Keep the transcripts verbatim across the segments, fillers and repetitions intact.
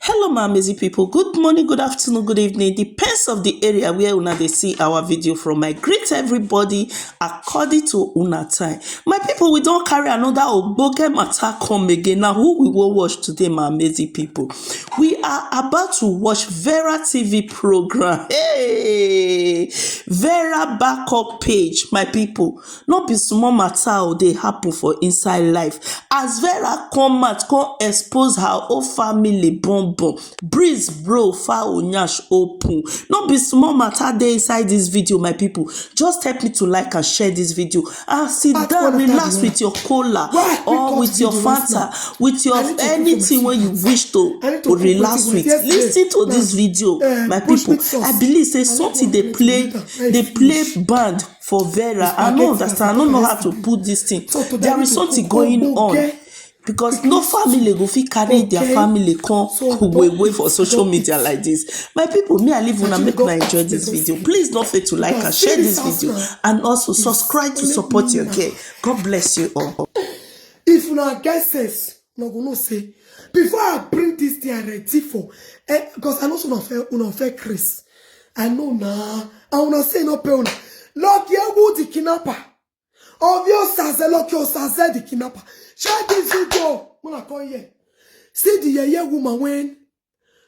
Hello, my amazing people. Good morning, good afternoon, good evening. Depends of the area where una dey see our video from. I greet everybody according to una time. My people, we don carry another ogbonge matter come again. Now, who we will watch today, my amazing people? We are about to watch Vera T V program. Hey, Vera backup page, my people. No be small matter o dey happen for inside life. As Vera come out, come expose her whole family bum bum. Breeze blow, fowl nyash open. No be small matter dey inside this video, my people. Just help me to like and share this video. And sit down, relax with your cola or with your Fanta, with your anything wey you wish to relax with. Listen to this video, my people. I believe say something dey play, dey play band for Vera. I no understand. I no know how to put this thing. There is something going on. Because no family go fit carry their family come away for social media like this. My people, me, I leave una, make una enjoy this video. Please don't fail to like and share this video, and also subscribe to support your girl. God bless you all. If una get sense, una go know say before I bring this thing, I ready for, eh, because I know say una fair, una fair Chris. I know na, and una say no pay una. Lucky Ewu the kidnapper. Ovio Saze, Lucky Osaze the kidnapper. Share this video. Una come here. See the yeye woman when,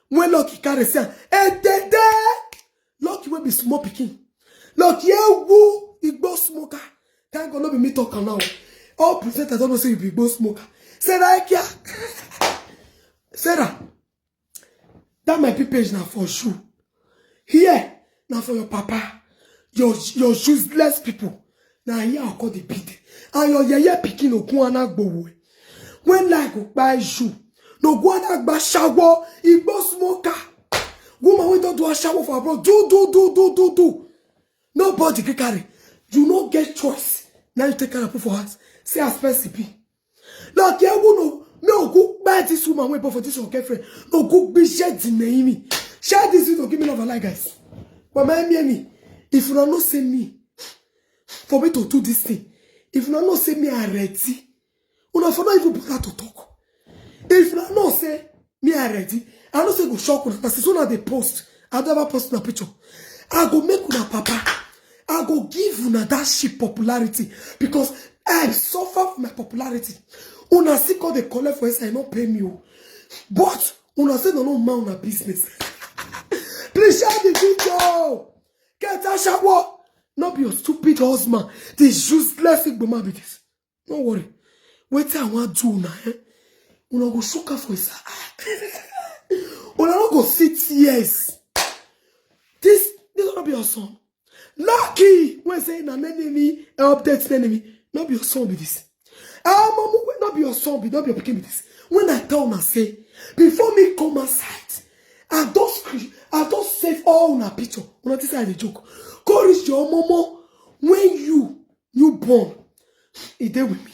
when Lucky carry say, eh, de, de. Lucky wey be small pikin. Lucky Ewu, Igbo smoker. Thank God no be me talk am now. All presenters don know say you be Igbo smoker. Sarah Ikia. Sarah, that my page na for shoe. Here na for your papa, your, your useless people. Na here I call the beat. And your yeye pikin Ogun Anagbowo. When like go buy shoe, no go ana gba shower, Igbo smoker. Woman wey don do ashawo for abroad, do, do, do, do, do, do. Nobody fit carry. You no get choice. Now you take care of people for house. See as person be. Lucky Ewu no, me Ogu buy this woman wey born for this your girlfriend. No go be share the name. Share this video, give me love and like, guys. But my me, if una no say me, for me to do this thing, if una no say me I ready, una for not even bother to talk. If una no say me I ready, I no say go shock una. As soon as they post, I never post una picture. I go make una papa. I go give una that shit popularity because I suffer for my popularity. Una still call the collect for inside, no pay me o. But una say no, no man una business. Please share the video. Get a shower. No be your stupid husband. This useless Igbo man be this. No worry. Wetin I wan do una, eh? Una go shook am for his eye. Una no go see tears. This, this no be your son. Lucky, when say na enemy, update enemy. No be your son be this. Our mama, wey no be your son be, no be your pikin be this. When I tell una say, before me come outside, I don screen, I don save all una picture. Una think say I dey joke. Go reach your mama when you, you born. E dey with me.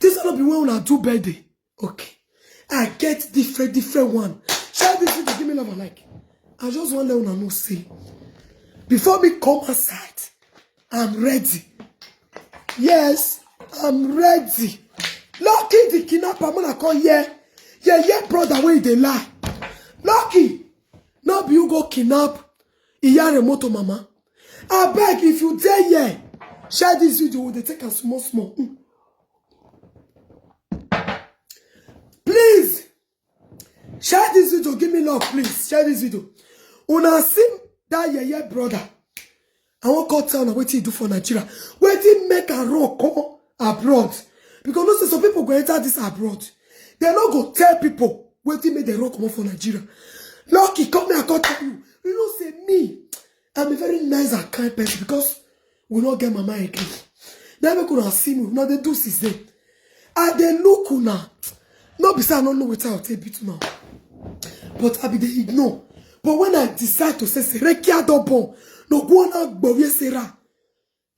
This one no be when una do birthday. Okay. I get different, different one. Share this video, give me love and like. I just wan let una know say, before me come outside, I'm ready. Yes, I'm ready. Lucky the kidnapper, man, I call here. Yeah, yeah, brother, wey dey lie. Lucky, no be you go kidnap Iyare Moto mama. Abeg, if you dey here, share this video, we dey take am small, small. Mm. Please, share this video, give me love, please. Share this video. Una see that yeye brother. I wan come tell una wetin he do for Nigeria. Wetin make am run come abroad. Because you know say some people go enter this abroad. They no go tell people wetin make dem run comot for Nigeria. Lucky, come here, I come tell you. You know say me, I'm a very nice and kind person because we no get mama again. Now make una see me, una dey do since then. I dey look una. No be say I no know wetin I take beat una. But I be dey ignore. But when I decide to say, say, Rekia don born, no go on and go where Sarah.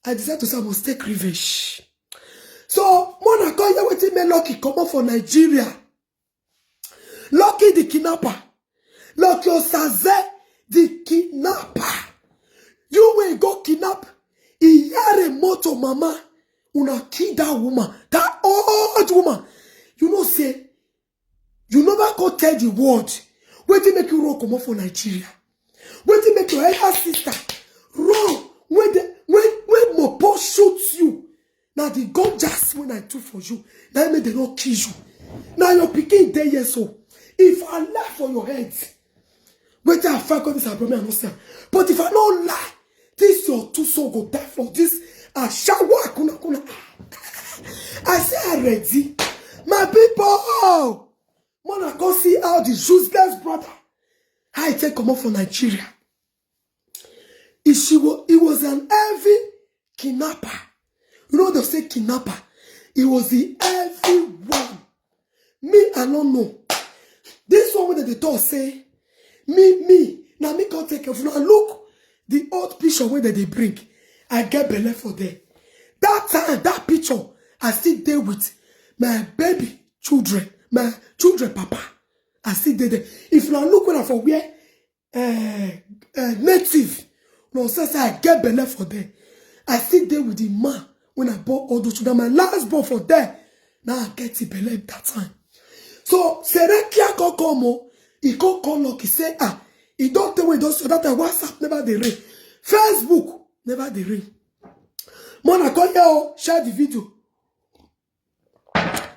I decide to say I must take revenge. So, Mona come hear wetin make Lucky comot for Nigeria. Lucky the kidnapper. Lucky Osaze the kidnapper. You wey go kidnap Iyare Moto mama. Una kill that woman, that old woman. You know say You never go tell the world. Wetin make you run comot for Nigeria? Wetin make your elder sister run when the when when Mopo shoot you? Na the gun just when I took for you, na make dem no kill you. Na your pikin dey here so. If I laugh for your head, wetin I find come this abroad, me I no see am. But if I no lie, this your two son go die for this ashawo akuna kuna. I say I ready. My people, una go see how the useless brother, how he take comot for Nigeria. He, she wa-, he was an heavy kidnapper. You know they say kidnapper. He was the heavy one. Me, I no know. This one wey dem dey talk say, me, me, na me come take care. If una look the old picture wey dem dey bring, I get belle for there. That time, that picture, I still dey with my baby children, my children papa. I still dey there. If una look when I for wear, eh, eh, native, una say say I get belle for there. I still dey with the man when I born all those children. My last born for there. Now I get the belle that time. So Serekia come come o. He come call Lucky say, ah, he don tell me, don say that time WhatsApp never dey ring. Facebook never dey ring. Mona come here o, share the video.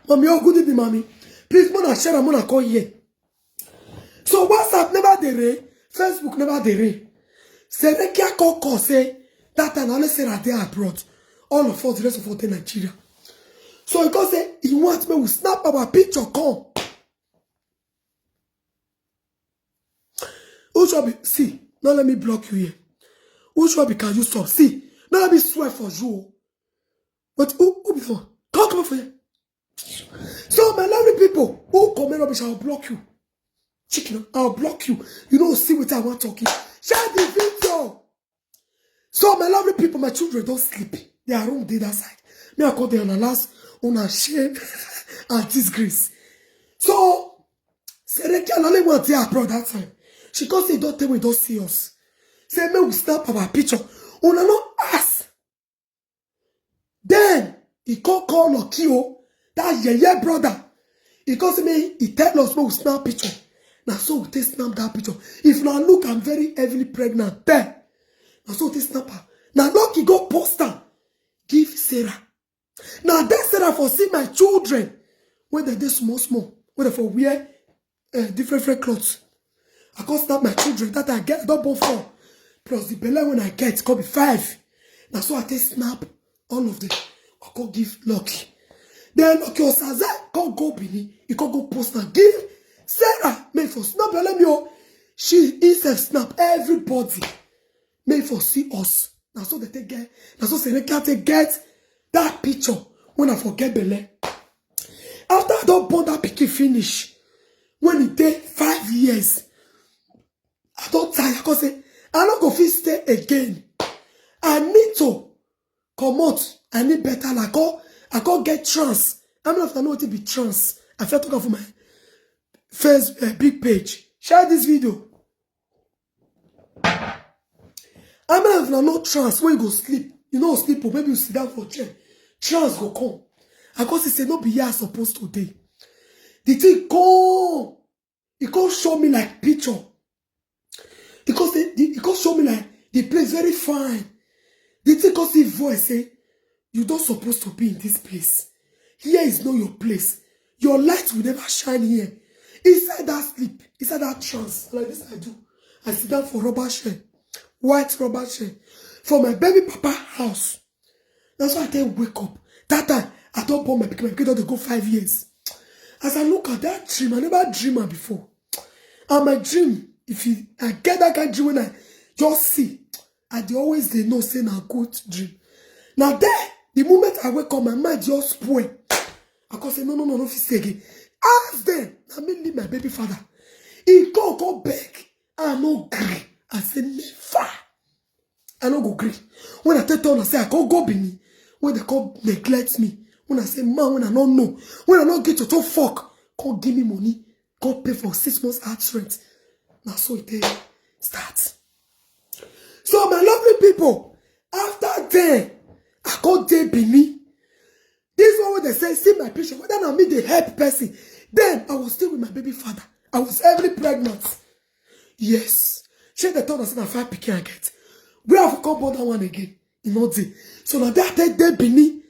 Mommy, oh, good evening, mommy. Please, Mona, share, Mona, come here. So WhatsApp never dey ring, Facebook never dey ring. Serekia call call say that time only Sarah dey abroad. All of us, the rest of us dey Nigeria. So he come say he want me we snap our picture come. Who should be see? Now let me block you here. Who should be can you stop? See, now let me swear for you. But who who be the one? Come come for here. So my lovely people, who comment rubbish, I'll block you. Chicken, I'll block you. You know, see what I want talking. Share the video. So my lovely people, my children don't sleep. Their room dey that side. Me, I call them and last una shame and disgrace. So Serekia na only one dey abroad that time. She come say, don't tell me, don't see us. Say, make we snap our picture. Una no ask. Then he come call Lucky o, that yeye brother. He come say me, he tell us make we snap picture. Na so we take snap that picture. If una look, I'm very heavily pregnant. There. Na so we take snap her. Na Lucky go post am give Sarah. Na there Sarah for see my children when dem dey small small, when dem for wear, eh, different different clothes. I come snap my children that I get, I don born four. Plus the belle when I get, come be five. Na so I take snap all of them. I come give Lucky. Then Lucky Osaze come go Benin. He come go post am give Sarah. Make for snap belle me o. She himself snap everybody. Make for see us. Na so they take get. Na so Serekia take get that picture when I for get belle. After I don born that pikin finish, when e dey five years, I don tire. I come say, I no go fit stay again. I need to comot. I need better life. I come, I come get trans. How many of una know wetin be trans? I fit talk am for my first, eh, big page. Share this video. How many of una know trans when you go sleep? You no sleep o, maybe you sit down for chair. Trans go come. I come see say no be here I suppose to dey. The thing come. E come show me like picture. E come say, e come show me like the place very fine. The thing come see voice say, you don't suppose to be in this place. Here is not your place. Your light will never shine here. Inside that sleep, inside that trance, like this I do. I sit down for rubber chair, white rubber chair, for my baby papa house. That's why I tell wake up. That time, I don't born my pikin. My pikin don dey go five years. As I look at that dream, I never dream am before. And my dream, if you, I get that kind of dream when I just see, I dey always dey know say na good dream. Now there, the moment I wake up, my mind just spoil. I come say, no, no, no, no fit stay again. Ask them, na me leave my baby father. He go, go beg. I no gree. I say, never. I no go gree. When I tell una say I come go Benin, when they come neglect me, when I say, man, when I no know, when I no get to talk fuck, come give me money, come pay for six months house rent. Na so it dey start. So my lovely people, after then, I come dey Benin. This one wey they say, see my picture, whether na me dey help person, Then I was still with my baby father. I was heavily pregnant. Yes. She the thought I said I five pikin I get. Where I for come born that one again? You know the. So now that take day Benin,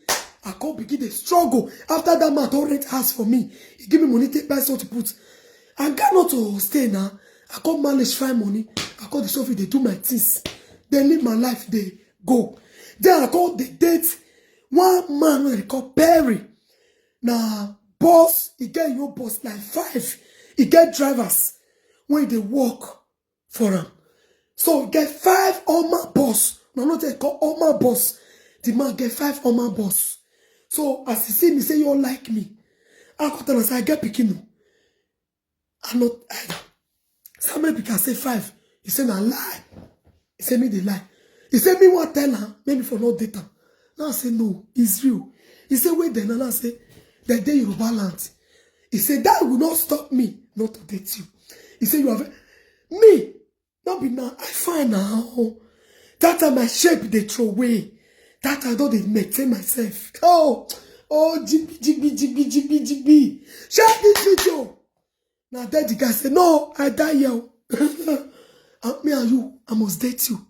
I come begin the struggle. After that man don rent house for me, he give me money take buy something to put. I got not to stay now. I come manage find money. I call the selfie they do my things. They live my life they go. Then I call the date one man wey dem dey call Perry. Na boss, e get your boss like five. E get drivers wey dey work for am. So e get five Oma boss. No, not they call Oma boss. The man get five Oma boss. So as he see me say you like me, I go tell am say I get pikin o. I not I, so many people say five. He say na lie. He say me dey lie. He say me wan tell am, maybe for no date am. Now I say no, it's real. He say wait then. Now I say the day Yoruba land. He say that will not stop me not to date you. He say you have me. Not be now. I find now. That time my shape they throw away. That I don't dey maintain myself. Oh, oh, G B, G B, G B, G B, G B. Share this video. Now that the guy say no, I die here. And me and you, I must date you.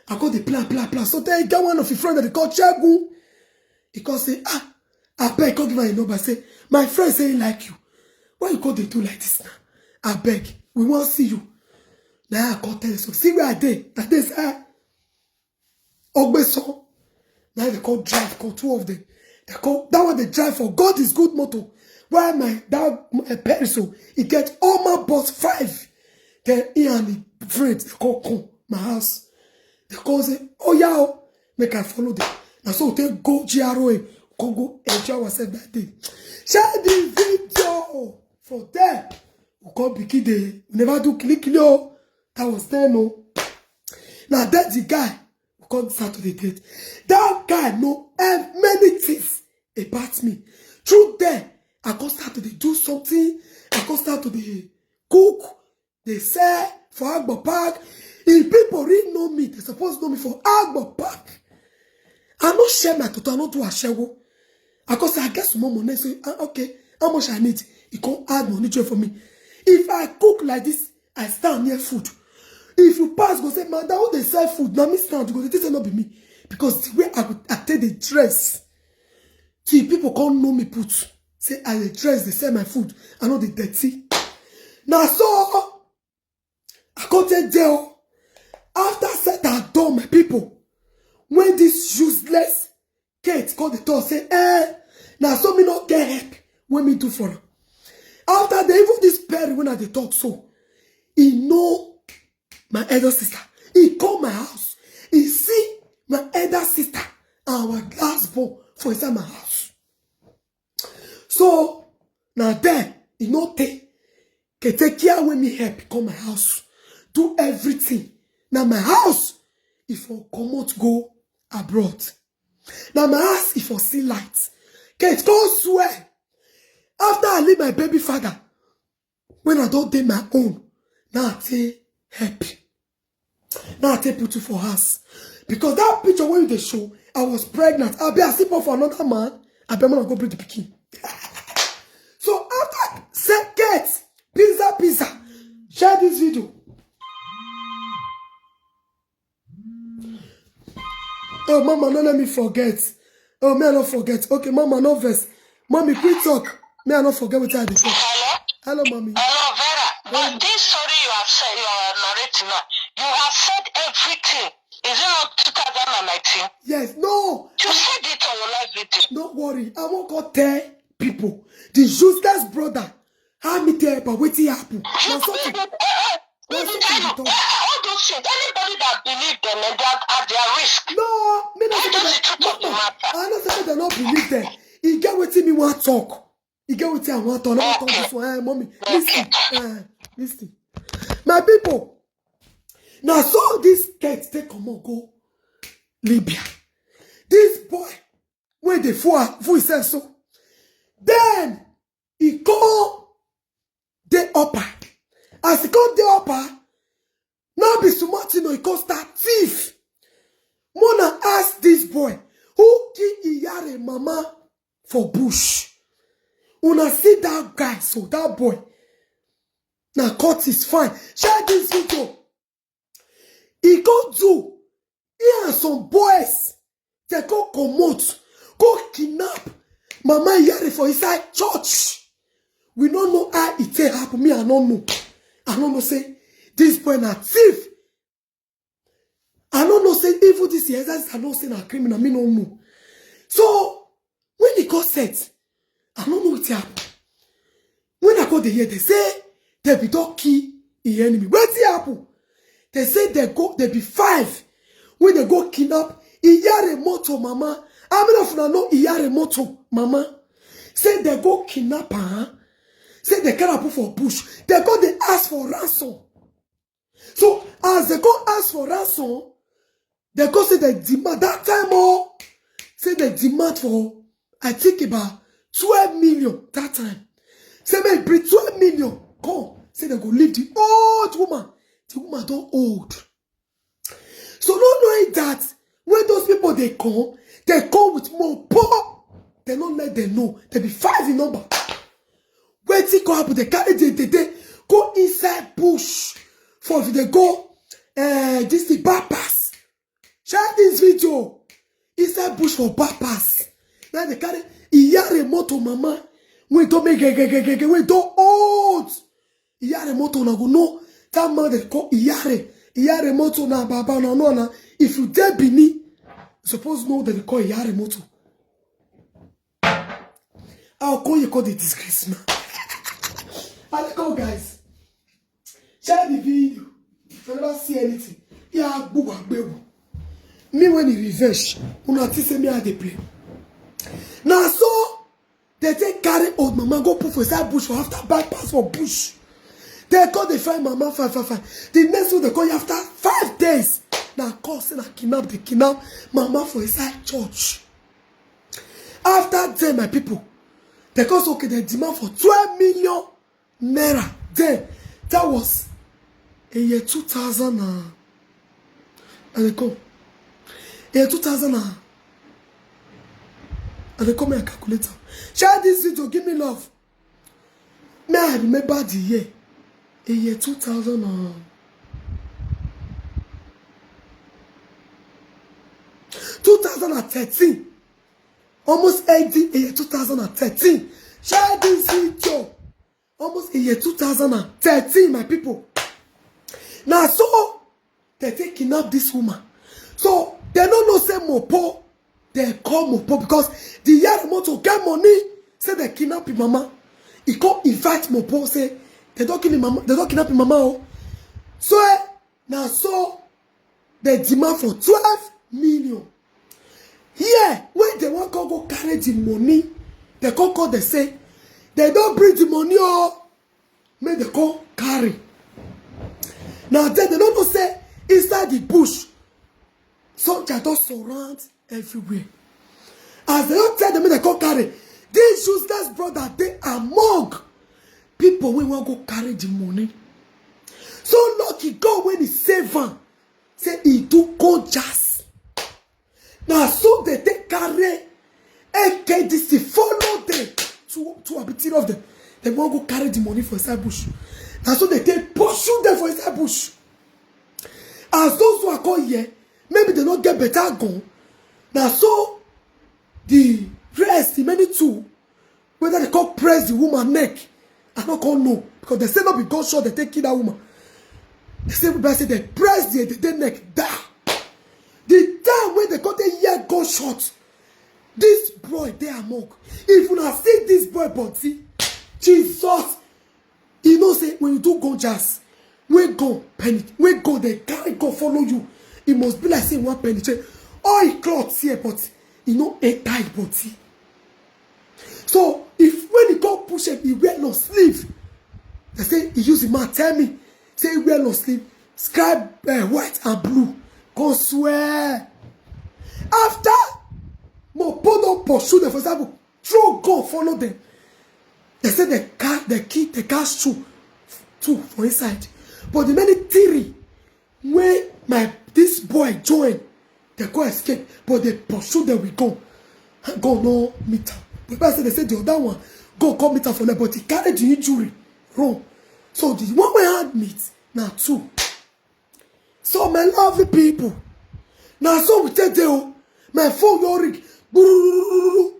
I go dey plan, plan, plan. So then he get one of his friends that they call Chegu. He come say, ah, I beg, come give her a number. Say, my friend say he like you. Why you go dey do like this now? I beg, we wan see you. Now I come tell you so. See where I dey. I dey say, ah, Ogbeso. Now they call drive, call two of them. They call that one they drive for God is good motor. Why my that uh, perisel? He get all my boss five. Then he and the friends they call come my house. They call say, oh yeah, oh, make I follow them. Now so they go G R O A, come go enjoy ourselves that day. Share the video from there. We come begin the we never do click click. Oh. That was then no. Now that the guy we come start to the date. That guy know ev- many things about me. Through there, I come start to dey do something. I come start to dey cook, dey sell for Agbo Park. If people really know me, they suppose know me for Agbo Park. I no share my toto, I no do ashewo. I come say I get some more money. Say ah, okay, how much I need? He come add money join for me. If I cook like this, I stand near food. If you pass, go say, madam, who dey sell food? Now me stand, you go dey say no be me. Because the way I go I take the dress, see people come know me put. Say I dey dress, they sell my food. I know the dirty. Now so I come take there. After set and done, my people, when this useless Kate call the door say, eh, now so me not get help. When me do for her. After they even this Perry when I dey talk so, he know my elder sister. He come my house. He see my elder sister and our last born for inside my house. So now there, he no take. Ketekia when me help come my house. Do everything. Now my house, if I come out go abroad. Now my house, if I see light. Kate come swear. After I leave my baby father, when I don't take my own, now I take help. Now I take put you for house. Because that picture when they show, I was pregnant. I be a sip for another man. I be gonna go bring the pikin. So after say Kate, pizza, pizza, share this video. Oh, mama, no let me forget. Oh, me, I no forget. Okay, mama, no vex. Mommy, quick talk. Me, I no forget what I dey talk. Hello? Hello, mommy. Hello, Vera. But this story you have said, you are narrating now, you have said everything. Is it not two thousand and nineteen? Yes, no. You said it on your live video. No worry. I won't go tell people. The useless brother. How me tell about wetin happen? Na so thing. Na so thing dey talk. All those things, anybody that believe them, eh, they are at their risk. No, me no say that. That's the truth of the matter. I no say that they no believe them. E get wetin me wan talk. E get wetin I wan talk. Let me talk this one. Eh, mommy, listen. Eh, listen. My people, now so this Kate take comot go Libya. This boy wey dey fool fool himself so. Then he come dey upper. As he come dey upper, no be small thing o, he come start thief. Mona ask this boy who kill Iyare mama for bush. Una see that guy, so that boy. Now cut is fine. Share this video. He go do. He and some boys. They go comot. Go kidnap. Mama Iyare for inside church. We don't know how it take happen. Me, I don't know. I don't know say this boy na thief. I don't know say even this year, I don't say na criminal. Me no know. So when he got set, I don't know what happen. When I go dey hear, they say they be don kill him enemy. Wetin happen? They say they go, they be five. When they go kidnap Iyare Moto mama. How many of una know Iyare Moto mama? Say they go kidnap her. Say they carry her put for bush. They go dey ask for ransom. So as they go ask for ransom, they go say they demand that time, oh, say they demand for, I think, about twelve million that time. Say make bring twelve million come. Say they go leave the old woman. The woman don old. So not knowing that when those people they come, they come with more power. They don't let them know. They be five in number. Wetin go happen? They carry the, the, they go inside bush for if they go, eh, this the bypass. Share this video. Inside bush for bypass. Now they carry Iyare Moto mama. We don't make gege, gege, gege. We don't old. Iyare Moto na go know. That man they call Iyare. Iyare Moto na baba na no na. If you dey Benin, you suppose know that they call Iyare Moto. How come you call the disgrace now? I dey call, guys. Share the video. If you never see anything, yeah, gbogbo agbewo. Me when he revenge, una think say me I dey play. Now so they take carry old mama go put for inside bush for after bypass for bush. They call the find mama five five five. The next one they call you after five days. Now call say na kidnap, they kidnap mama for inside church. After them, my people, they call say okay, they demand for twelve million naira. Then that was a year two thousand and, and they come. A year two thousand and, and they come and calculate am. Share this video, give me love. May I remember the year. A year two thousand and, two thousand and thirteen. Almost ending a year two thousand and thirteen. Share this video. Almost a year two thousand and thirteen, my people. Now so they take kidnap this woman. So they no know say Mopo. They call Mopo because the Iyare Moto get money. Say they kidnap him mama. He come invite Mopo, say they don't kill him mama. They don't kidnap him mama. Oh. So eh, now so they demand for twelve million. Here, when they wan come go carry the money, they come call, they say they don't bring the money. Oh, make they come carry. Now then, they don't know say inside the bush, soldier don surround everywhere. As they don't tell them, make they come carry. This useless brother dey among people wey wan go carry the money. So lucky God when he save am, say he do go jazz. Now so they take carry A K D C, follow them. Two, two abi three of them. They wan go carry the money for inside bush. Now so they take pursue them for inside bush. As those who are called here, maybe they not get better gun. Now so the rest, the many two, whether they call press the woman neck, I don't call no, because they say not be gunshot they take kill that woman. They say, people say they press the, the, the neck down. The time when they got a year gunshot, this boy they among. If you not see this boy body, Jesus, you know say when you do gun jazz, when gun penetrate, when gun they carry gun follow you, it must be like say one penetrate. All he cloth here, but he no enter his body. So if when he go push him, he wear no sleeve. They say he use him man tell me say he wear no sleeve, scribe uh, white and blue. Go swear. After Mopo don pursue them, for example, throw gun follow them. They say they car, they kill, they car shoe two for inside. But the many theory when my this boy join, they go escape, but they pursue them with gun. Gun no meet am. But I say they say the other one go come meet am for leg, but he carry the injury run. So the one wey hand meet na two. So my lovely people, na so we take dey o. My phone don ring. Gbururururu.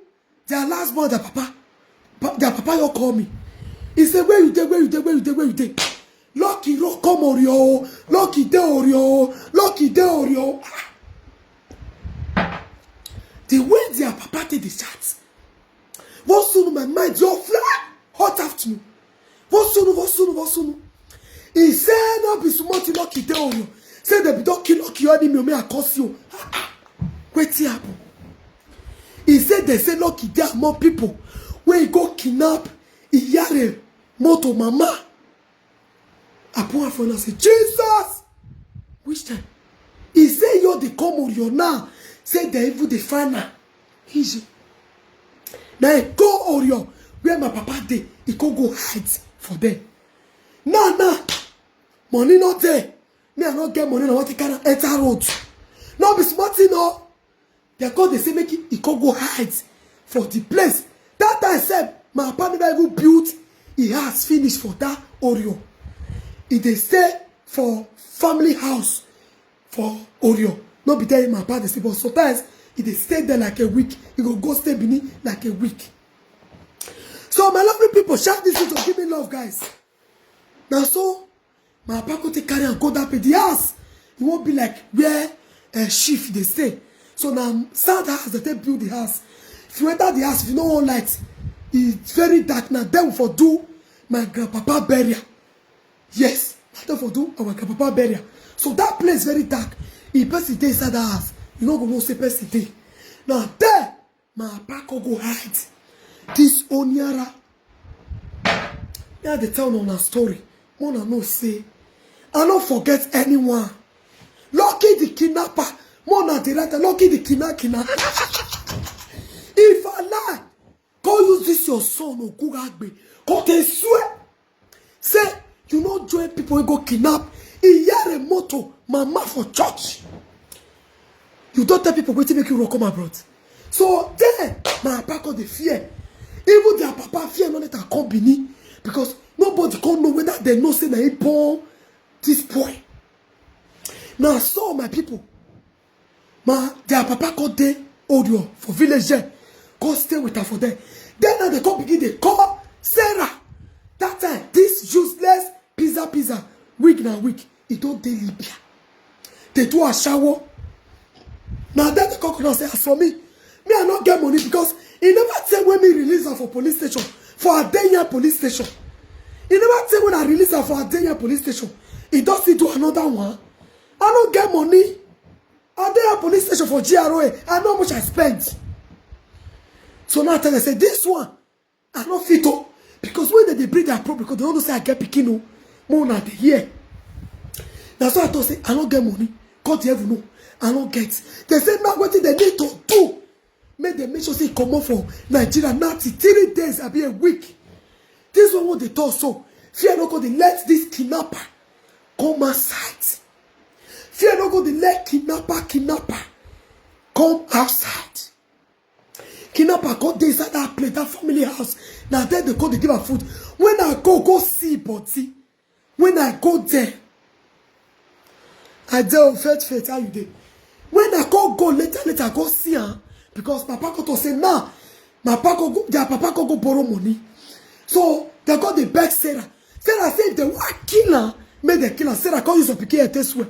Their last born, their papa, pa- their papa don call me. He say, "Where you dey? Where you dey? Where you dey? Where you dey?" Lucky ro come Orio o. Lucky dey Orio o. Lucky dey Orio o. Ah. The way their papa take dey chat, Vosunu, my mind just fly. Hot afternoon. Vosunu, Vosunu, Vosunu. He say no be small thing Lucky dey Orio. Say they be don kill Lucky enemy o, me I curse you. Ah, ah. Wetin happen? He say they say Lucky dey among people wey go kidnap Iyare motor mama. I put her phone and say, "Jesus!" Which time? He say, "Yo, they come Orio now." Say they even dey find her. Easy. Now he go Orio where my papa dey. He go go hide for there. Now, now, money not there. Me, I not get money. I want to carry enter road. No be smart thing, no. They call, they say make he, he go go hide for the place. That time sef, my papa never even built he house finish for that Orio. He dey stay for family house for Orio. No be there my papa dey stay, but sometimes he dey stay there like a week. He go go stay Benin like a week. So my lovely people, share this video, give me love, guys. Now so my papa go take carry and go that place. The house, it won't be like where a chief dey stay. So now sand house they take build the house. If you enter the house, if you no want light, it's very dark. Now then for do my grandpapa burial. Yes, now then for do our grandpapa burial. So that place very dark. If person dey inside that house, you no go know say person dey. Now there, my papa go go hide. This Oniara. Me, I dey tell una story. Una know say I no forget anyone. Lucky the kidnapper. Una dey write, "Lucky the kidnap, kidnap." If I lie, go use this your son Oguragbe. Go dey swear. Say you no join people wey go kidnap Iyare motor mama for church. You don tell people wetin make you run come abroad. So then, my papa come dey fear. Even their papa fear no let am come Benin, because nobody come know whether they know say na he born this boy. Now so my people, ma, their papa come dey Orio for village there. Come stay with her for there. Then now they come begin dey call Sarah. That time, this useless pizza, pizza, wig na wig, he don dey Libya. They do ashawo. Now then they come come say, "As for me, me I no get money," because he never tell when me release her for police station, for Adenya police station. He never tell when I release her for Adenya police station. He don still do another one. I no get money. Adenya police station for G R O A, I know how much I spent. So now I tell them say this one, I no fit o, because when they dey bring their problem, because they don't know say I get pikin o, more na dey hear. That's why I talk say I no get money. God dey heaven know, I no get. They say now wetin they need to do, make they make sure say e comot for Nigeria now till three days, abi a week. This one wey they talk so, fear no go dey let this kidnapper come outside. Fear no go dey let kidnapper, kidnapper come outside. Kidnapper come dey inside that place, that family house. Na there they go dey give am food. When I go, go see body. When I go there, I dey on faith, faith, how you dey? When I go, go later, later, go see am. Because papa go to say, "Now, my papa go, go, their papa go, go borrow money." So they go dey beg Sarah. Sarah say if they wan kill am, make they kill am. Sarah come use her pikin head take swear.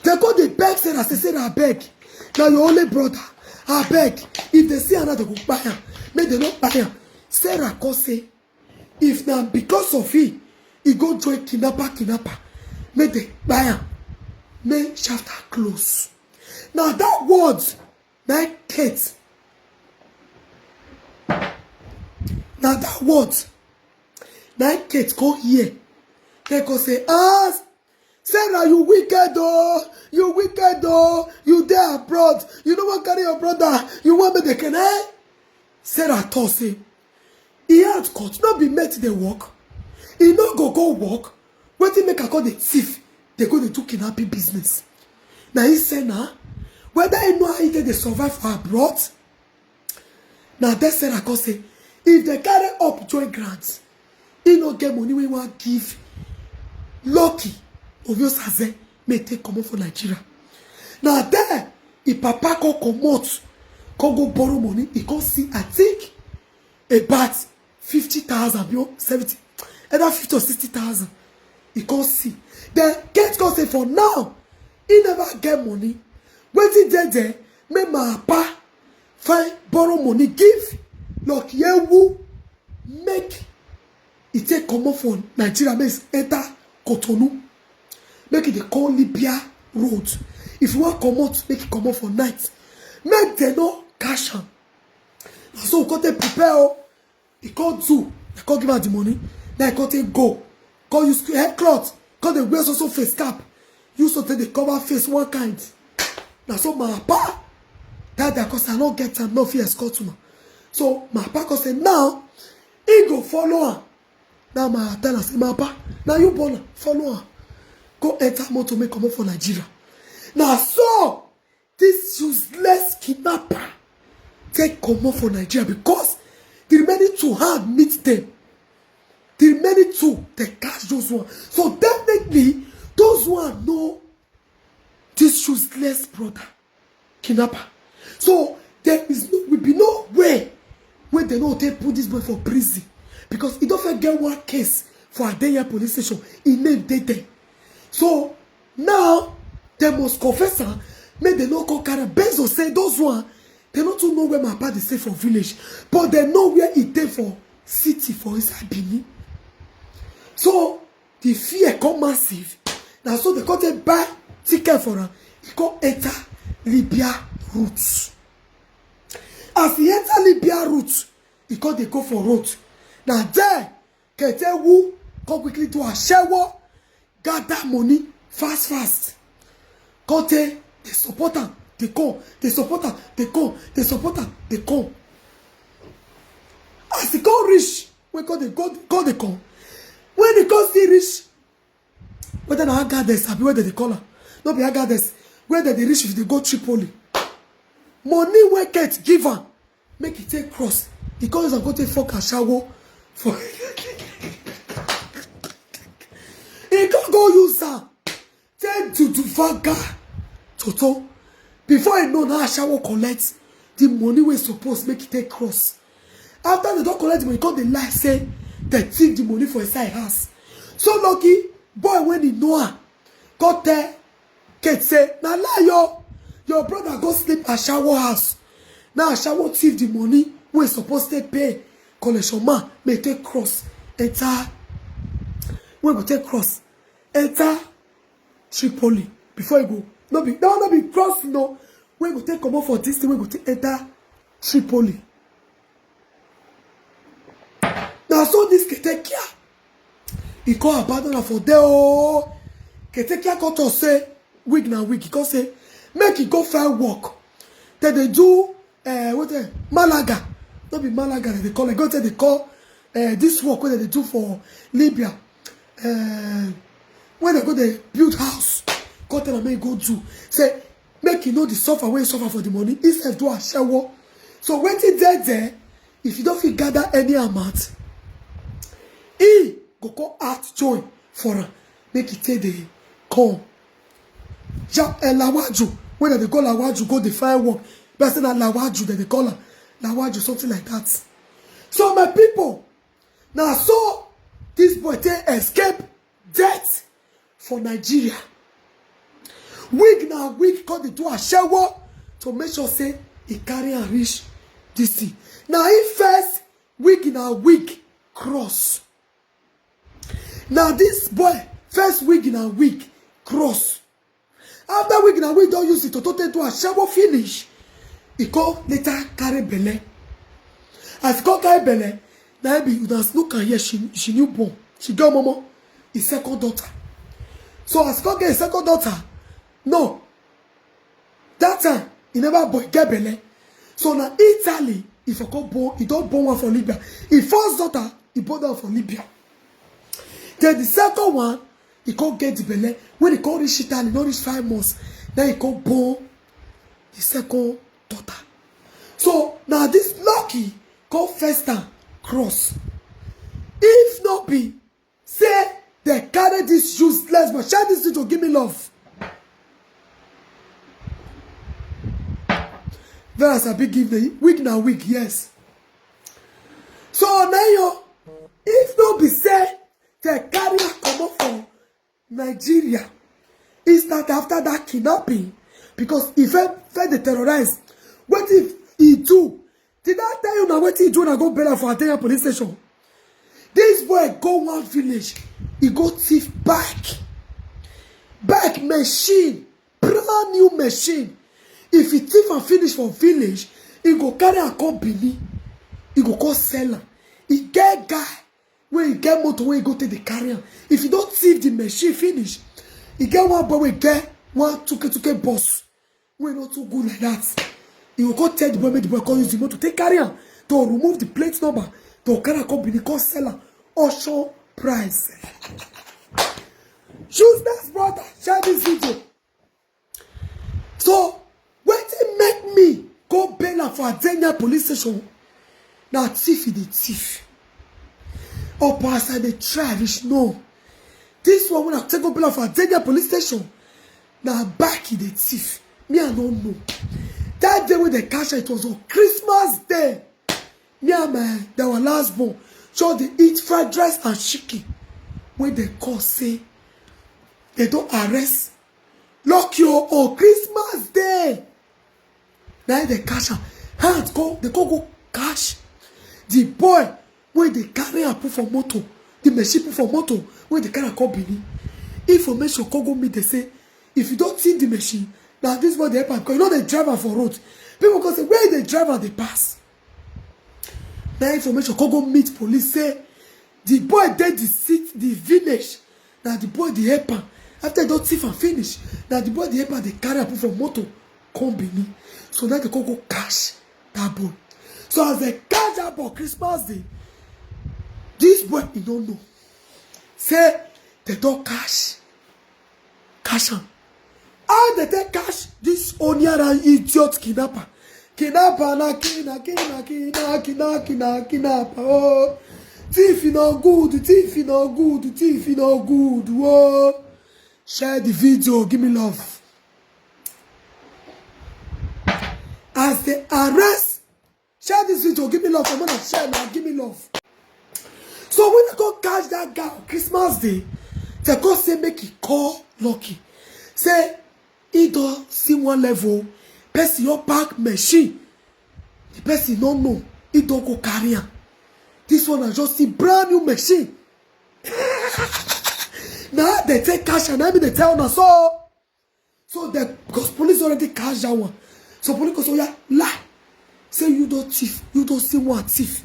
They go dey beg Sarah, say, "Sarah, abeg, na your only brother. Abeg, if they see another, go kpai am. Make they no kpai am." Sarah come say, if na because of him, he go join kidnapper, kidnapper. Make they kpai am. Make chapter close. Now that word, na Kate. Now that word, na Kate come hear. They go say, "Ah, Sarah, you wicked oh, you wicked oh, you dey abroad, you no wan carry your brother, you wan make the can eh?" Sarah talk say, "E heart cut, no be met dey work. E no go go work. Wetin make I come dey thief, dey go dey do kidnapping business?" Na he say na, whether he know how he take dey survive for abroad. Na there Sarah come say, If they carry up join grant, he no get money wey wan give Lucky Oviosaze make take comot for Nigeria. Na there him papa come comot, come go borrow money. He come see, I think, about fifty thousand, you know, seventy, either fifty or sixty thousand. He come see. Then Kate come say for now, he never get money. Wetin dey there, make my papa find borrow money give Lucky Ewu, make he take comot for Nigeria, make he enter Cotonou, make he dey call Libya road. If you wan comot, make he comot for night, make dem no catch am. Na so we come take prepare o. He come do, they come give am the money. Then he come take go, come use head cloth, come dey wear so so face cap, use so take dey cover face one kind. Na so my papa tell their cousin, I no get time, no fit escort una. So my papa come say now he go follow am. Now my tell am say, my papa, na you born am, follow am. Go enter motor, make comot for Nigeria. Na so this useless kidnapper take comot for Nigeria, because the remaining two hand meet them. The remaining two, they catch those one. So definitely, those one know this useless brother kidnapper. So there is no, will be no way wey dem no take put this boy for prison, because he don first get one case for Adenya police station. He name dey there. So now dem must confess am, make dem no come carry am, based on say those one, dem no too know where my papa dey stay for village, but dem know where he dey for city for inside Benin. So the fear come massive. Na so dem come take buy ticket for am. He come enter Libya route. As he enter Libya route, he come dey go for road. Na there Kate Ewu come quickly do ashewo, gather money fast fast. Come take dey support am, dey come, dey support am, dey come, dey support am, dey come. As he come reach, wey come dey go, come dey come. When he come still reach, whether na Agadez abi wey dem dey call am, no be Agadez, where dem dey reach if they go Tripoli. Money wey Kate give am, make he take cross. He come use am go take fuck ashawo for he come go use am take duduvaga toto. Before he know, na ashawo collect the money wey suppose make he take cross. After they don collect the money, come dey lie say they thief the money for inside house. So Lucky boy, when he know am, come tell Kate say, na lie o, your brother go sleep ashawo house. Na ashawo thief the money wey suppose take pay collection man, make take cross enter, wey go take cross enter Tripoli before he go. No be, no, no be cross, no. Wey go take comot for this thing, wey go take enter Tripoli. Na so this Ketekia, he come abandon am for there o. Ketekia come talk say wig na wig. He come say make he go find work. Then they do, uh, what the, Malaga. No be Malaga dem dey call it. Go tell they call, uh, this work wey dem dey do for Libya. Uh, when they go dey build house, come tell am make he go do. Say make he know the suffer wey he suffer for the money. He sef do ashawo. So wetin dey there, if you don fit gather any amount, he go come add join for am, make he take dey come. Ja, eh, Lawaju, wey dem dey call Lawaju, go dey find work. Person na Lawaju dem dey call am. Lawaju, something like that. So my people, na so this boy take escape death for Nigeria. Wig na wig, come dey do ashawo to make sure say he carry am reach this thing. Na him first wig na wig cross. Na this boy first wig na wig cross. After wig na wig don use it to take do ashawo finish, he come later carry belle. As he come carry belle, na him be, una look am here, she, she new born, she get momo, his second daughter. So as he come get his second daughter, no, that time he never born, get belle. So na Italy he for come born, he don born one for Libya. His first daughter, he born am for Libya. Then the second one, he come get the belle. When he come reach Italy, no reach five months, then he come born the second daughter. So na this Lucky come first time cross. If not be say they carry this useless, but share this video, give me love. Whereas I be give the wig na wig, yes. So now you, if not be say they carry a comot for Nigeria, is that after that kidnapping, because if I fed the terrorize, what if he do? Did I tell you now what he do and go better for Adenya police station? This boy go one village, he go thief bike, bike machine, brand new machine. If he thief and finish for village, he go carry a company, he go go sell am. He get guy wey he get motor wey he go take dey carry am. If he don thief the machine finish, he get one boy wey get one tuke tuke bus wey no too good like that. He go go tell the boy make the boy come use the motor take carry am to remove the plate number to carry am come Benin come sell am auction price. Useless brother, share this video. So wetin make me go bail am for Adenya police station? Na thief e dey thief. Opo as I dey try reach no. This one wey I take go bail am for Adenya police station, na back e dey thief. Me I no know. That day wey dem catch am, it was on Christmas day. Me and my that our last born just dey eat fried rice and chicken wey dem call say dem don arrest Lucky o, on Christmas day na im dem catch am. Hand come, dem come go catch the boy wey dey carry am put for motor, the machine put for motor wey dey carry am come Benin. Information come go meet dem say if you don thief the machine, na this boy dey help am because you no dey drive am for road. People come say where you dey drive am dey pass. Na information come go meet police say the boy dey the city, the village. Na the boy dey help am. After he don thief am finish, na the boy dey help am dey carry am put for motor come Benin. So now dem come go catch that boy. So as dem catch that boy Christmas day, this boy e no know say dem don catch catch am. How dem take catch this oniara idiot kidnapper? Kidnapper na kina kina kina kina kina kidnapper oh. Thief e no good, thief e no good, thief e no good oh. Share the video, give me love. As dem arrest, share this video, give me love. Come on and share now, give me love. So when dem come catch that guy on Christmas day, dem come say make he call Lucky. Say he don see one level, person your park machine. The person no know, he don go carry am. This one na just see brand new machine. Na dem take catch am, na me dey tell una so. So the, because police already catch that one. So police go say, "Oya, lie. Say you don thief, you don see one thief.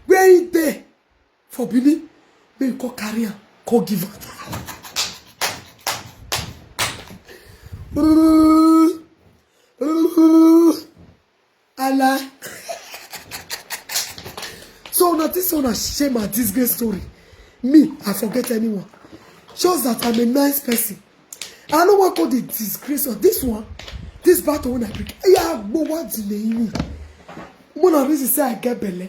Where he dey for Benin? Make you come carry am, come give am." Ala. So una think say una shame and disgrace story. Me, I forget anyone. Shows that I'm a nice person. I no wan call the disgrace of this one. This battle when I pick. Yeah, but what delay me? When I reason say I get belle,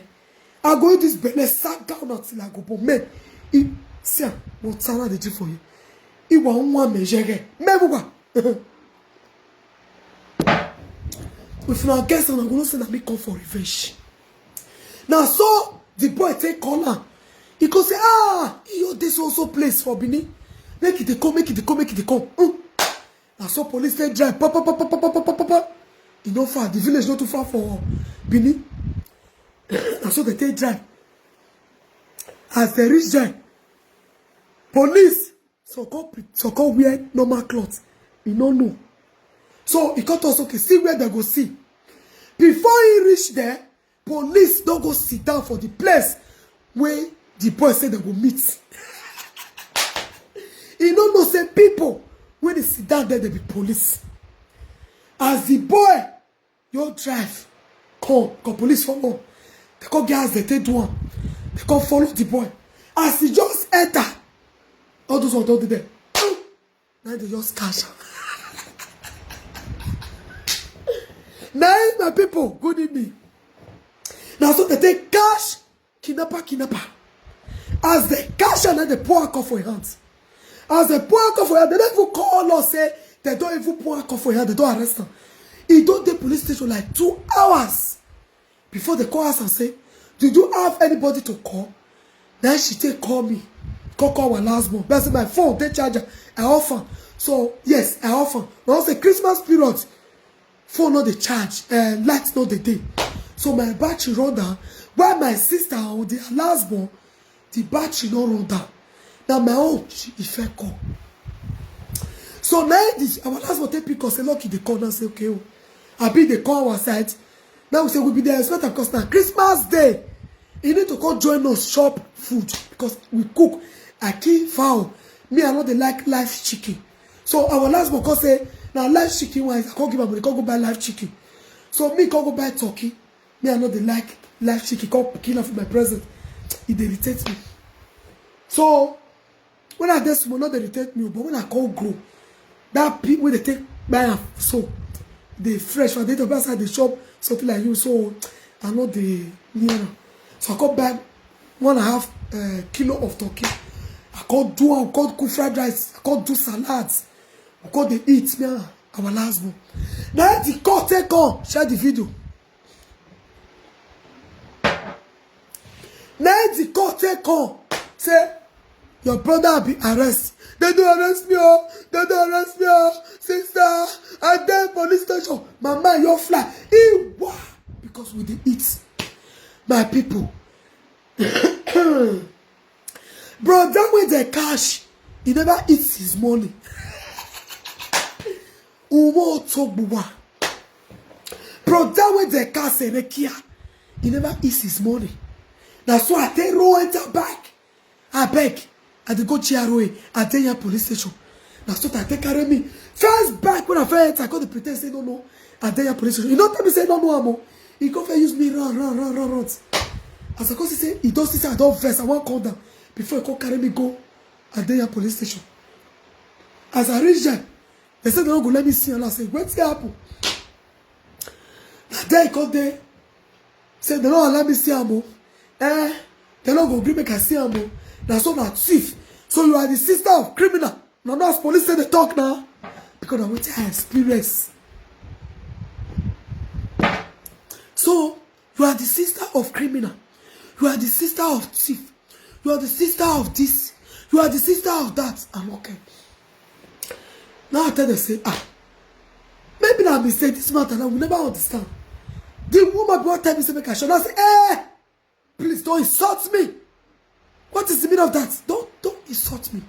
I go use this belle sat down until I go born. Men, e see am, water na dey drink for you. Iwa nwa mejere. Mebuwa. If una guess, una go know say na me come for revenge. Na so the boy take call am. He go say, "Ah, you dey so so place for Benin. Make e dey come, make e dey come, make e dey come." Hmm. Na so police take drive. Pa, pa, pa, pa, pa, pa, pa, pa, pa, pa. E no far. The village not too far for Benin. Na so they take drive. As they reach there, police so come pre- so come wear normal cloth. E no know. So he come talk say, "Okay, see where they go see." Before he reach there, police don go sit down for the place wey the boy say they go meet. He no know say people wey dey sit down there, they be police. As the boy your drive come, come police follow. They come get as they take do am. They come follow the boy. As he just enter, all those ones don dey there. Now they just catch am. Now, my people, good evening. Now, so they take catch kidnapper, kidnapper. As they catch am, na dey pour alcohol for im hand. As they pour alcohol for im hand, they don't even call us say they don't even pour alcohol for im hand, they don't arrest am. He don dey police station like two hours before they call us and say, "Did you have anybody to call?" Then she take call me, call call our last born. But I say my phone dey charger, I off am. So yes, I off am. But I say Christmas period, phone no dey charge, uh, light no dey dey. So my battery run down. While my sister or the last born, the battery no run down. Na my own, she e first call. So now this our last born take pick us, say, "Lucky dey call," now say, "Okay o." Abi dey call our side. Now we say we be there expect am because na Christmas day. You need to come join us chop food because we cook. I kill fowl. Me, I no dey like live chicken. So our last born come say, "Na live chicken wise, I come give am money, come go buy live chicken." So me come go buy turkey. Me, I no dey like live chicken, come kill am for my present. E dey irritate me. So when I dey small, no dey irritate me, but when I come grow, that pig wey dey take buy am so dey fresh. For the day of I dey chop something like you, so I no dey near am. So I come buy one and a half uh, kilo of turkey. I come do am, come cook fried rice, I come do salad. We come dey eat, me and our last born. Now the court take come share the video. Now the court take come say, "Your brother be arrest." "They don't arrest me, oh. They don't arrest me, oh. Sister, I dey police station." My mind, you fly. He wa because we dey eat. My people. Bro, that way they cash, he never eats his money. Umo Togbuwa. Bro, that way they cash Senekia, he never eats his money. Now so I take roll enter back. I beg. I dey go G R O A, Adenya police station. Now so I take carry me. First back when I first enter, I go to pretend say no no. Adenya police station. You don't tell me say no no amo. He go for use me run, run, run, run, run. As I go see say he don't see say I don't vest, I won't call down. Before he come carry me go Adenya police station. As I reach there, they say they don't go let me see. And I say, "Wetin happen?" Na there he come dey say they don't allow me see am o. Eh, they no go gree make I see am o. Na so na thief. So you are the sister of criminal. Na no as police say they talk now. Because na wetin I experience. So you are the sister of criminal. You are the sister of thief. You are the sister of this. You are the sister of that. I'm okay. Now I tell them say, ah, maybe na mistake, this matter now we never understand. The woman be wan tell me say make I shut. I say, eh, please don't insult me. What is the meaning of that? Don't don't insult me.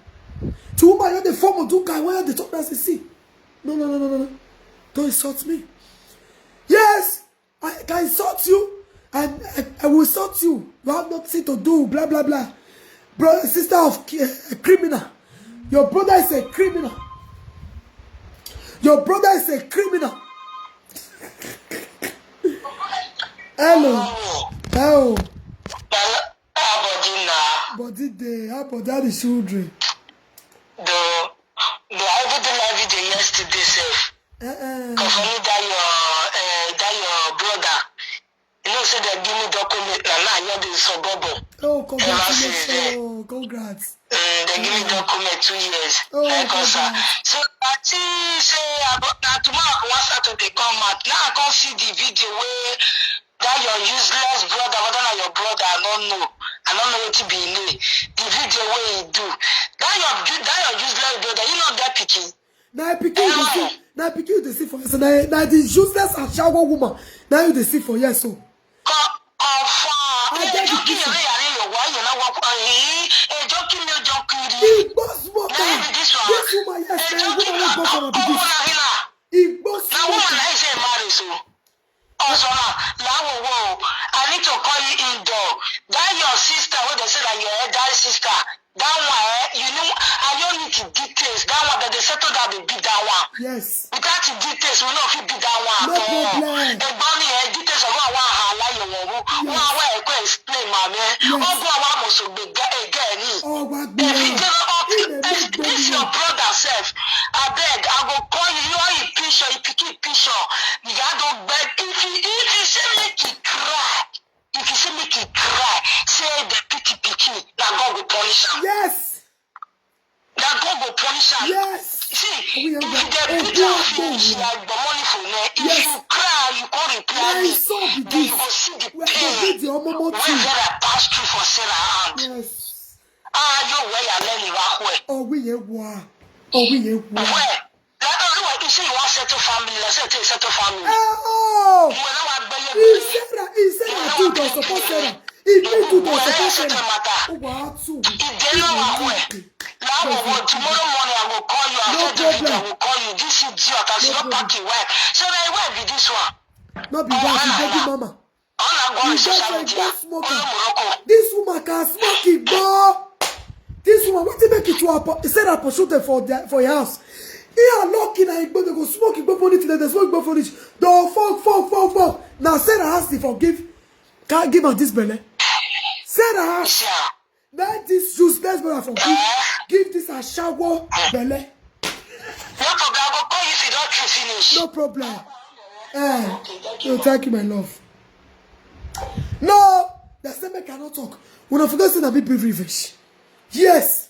The woman, you the form of do guy where they talk that say, see. No, no, no, no, no, no. Don't insult me. Yes, I can insult you. I, I, I will insult you. You have nothing to do. Blah blah blah. Brother, sister of ki- uh, criminal. Your brother is a criminal. Your brother is a criminal. Hello. Hello. How body na? Body dey. How body, how the children? The the I even do live video yesterday sef. Uh-uh. Concerning that your uh, that your brother. You know say they give me document na now I hear the suburb. Oh, congratulations. Oh, congrats. Mm, they give me document two years. Oh, like us, sir. Congrats. So I think say about now tomorrow I want Saturday come out. Now I come see the video where that your useless brother, whether na your brother, I don't know. I don't know what to be in. The video where he do. That your that your useless brother, you know that picking. Na pikin you dey see, na pikin you dey see for inside. Na na the useless ashawo woman na you dey see for here so. Ọfọ. Ẹjọ́ kí ni eré yàrá yóò wá yẹn náà wọ́pọ̀ yìí? Ẹjọ́ kí ni ọjọ́ kiri? Igbo smoker. This woman, yes, na woman wey go for na be this. Igbo smoker. Na woman na say marry so. Ọzọma, lawowo, I need to call you indoor. That your sister, what they say that your elder sister, that one, eh, you know, I don't need the details. That one that they settle that they beat that one. Yes. Without the details, we no fit beat that one at all. No problem. Ẹ̀gbọ́n mi, eh, details of one, one, hala, you want, one, one, I go explain, mama. Yes. Ọgbọ́n wa mọ̀ sọ gbẹ̀gẹ́, ẹ̀gẹ́ ni. Ọgbà gbẹ̀rẹ̀. If you dey up, if this your brother sef, abeg, I go call you, you are in picture, you pikin picture. You gats don beg. If you, if you say make he cry, if you say make he cry, say Yes. See, if dem beat am finish, like the money for me, if you cry, you come reply me, then you go see the pain wey Vera pass through for Sarah hand. Yes. Ah, yo, where you learn Iwakwe? Oh, we ye wa. Oh, we ye wa. Where? Like, oh, you say you want settle family, like, say you settle family. Oh. You will not want to be. He said that, he said that too, don't support Sarah. He made too, don't support Sarah. Oh, wow, too. If they know what way, now we go tomorrow morning, I will call you. I said to you, I will call you. This idiot, I should not pack your wife. So, like, where be this one? Not be that, you baby mama. All I go on social media, all Morocco. This woman can smoke igbo. This woman, wetin make it to her? He said her pursue them for their, for your house. He are lucky na igbo, they go smoke igbo for it, they smoke igbo for it. Don't fuck, fuck, fuck, fuck. Now Sarah has to forgive. Can't give her this belle. Sarah has. Let this useless brother for give, give this ashawo belle. No problem, I go call you if you don't finish. No problem. Eh, no, thank you, my love. No, they say make I not talk. When I forget say na be big revenge. Yes.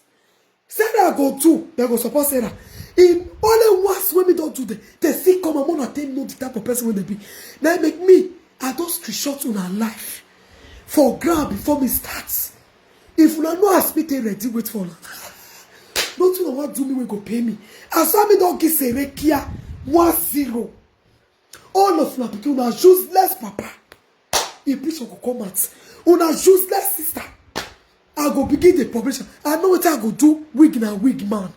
Sarah go too. They go support Sarah. In only once when we don't do the, they see come and take know the type of person when they be. Now make me, I don't screenshot on her life for ground before me starts. If una no ask me, they ready wait for una. Nothing una want do me, we go pay me. As me don't give Serekia one zero. All of una pikin, una useless papa. If this go come out, una useless sister. I go begin the population. I know what I go do. Wig na wig man.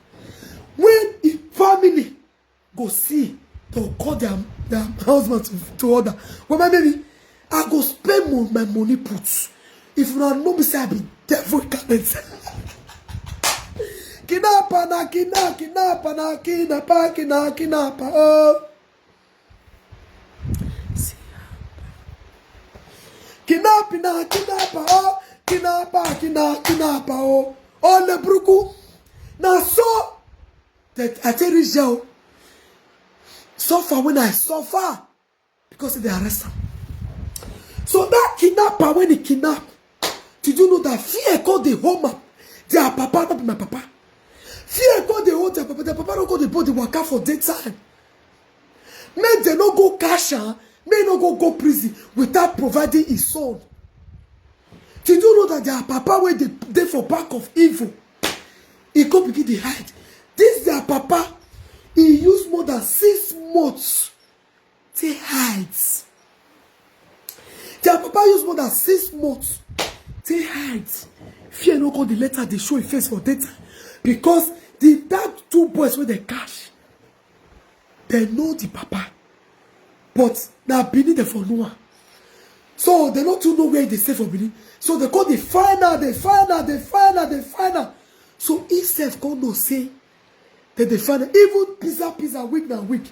When the family go see, they'll call their, their husband to, to order. Well, my baby, I go spend mo- my money put. If you don't know me, say I be devil incarnate. Kidnapper na kidnap, kidnapper na kidnapper, kidnap, kidnapper. Oh. Kidnapping na kidnapper, oh. Kidnapper, kidnap, kidnapper, oh. Oh, le bruku. Now so that I tell you, Joe, suffer when I suffer because they arrest him. So that kidnapper, when he kidnap, did you know that fear called the home up? Their papa, not be my papa. Fear called the whole their papa. Their papa don't go the body waka for daytime. Make they no go cash am. Make no go go prison without providing his son. Did you know that their papa wey dey dey for back of evil? He go begin dey hide. This their papa, he use more than six months take hide. Their papa use more than six months take hide. Fear no come the letter they show him face for data because the that two boys wey they catch, they know the papa, but na Benin they for know am. So they no too know where they stay for Benin. So they call the final, they final, they final, they final. So himself come know say they dey find am. Even pizza, pizza, week na week.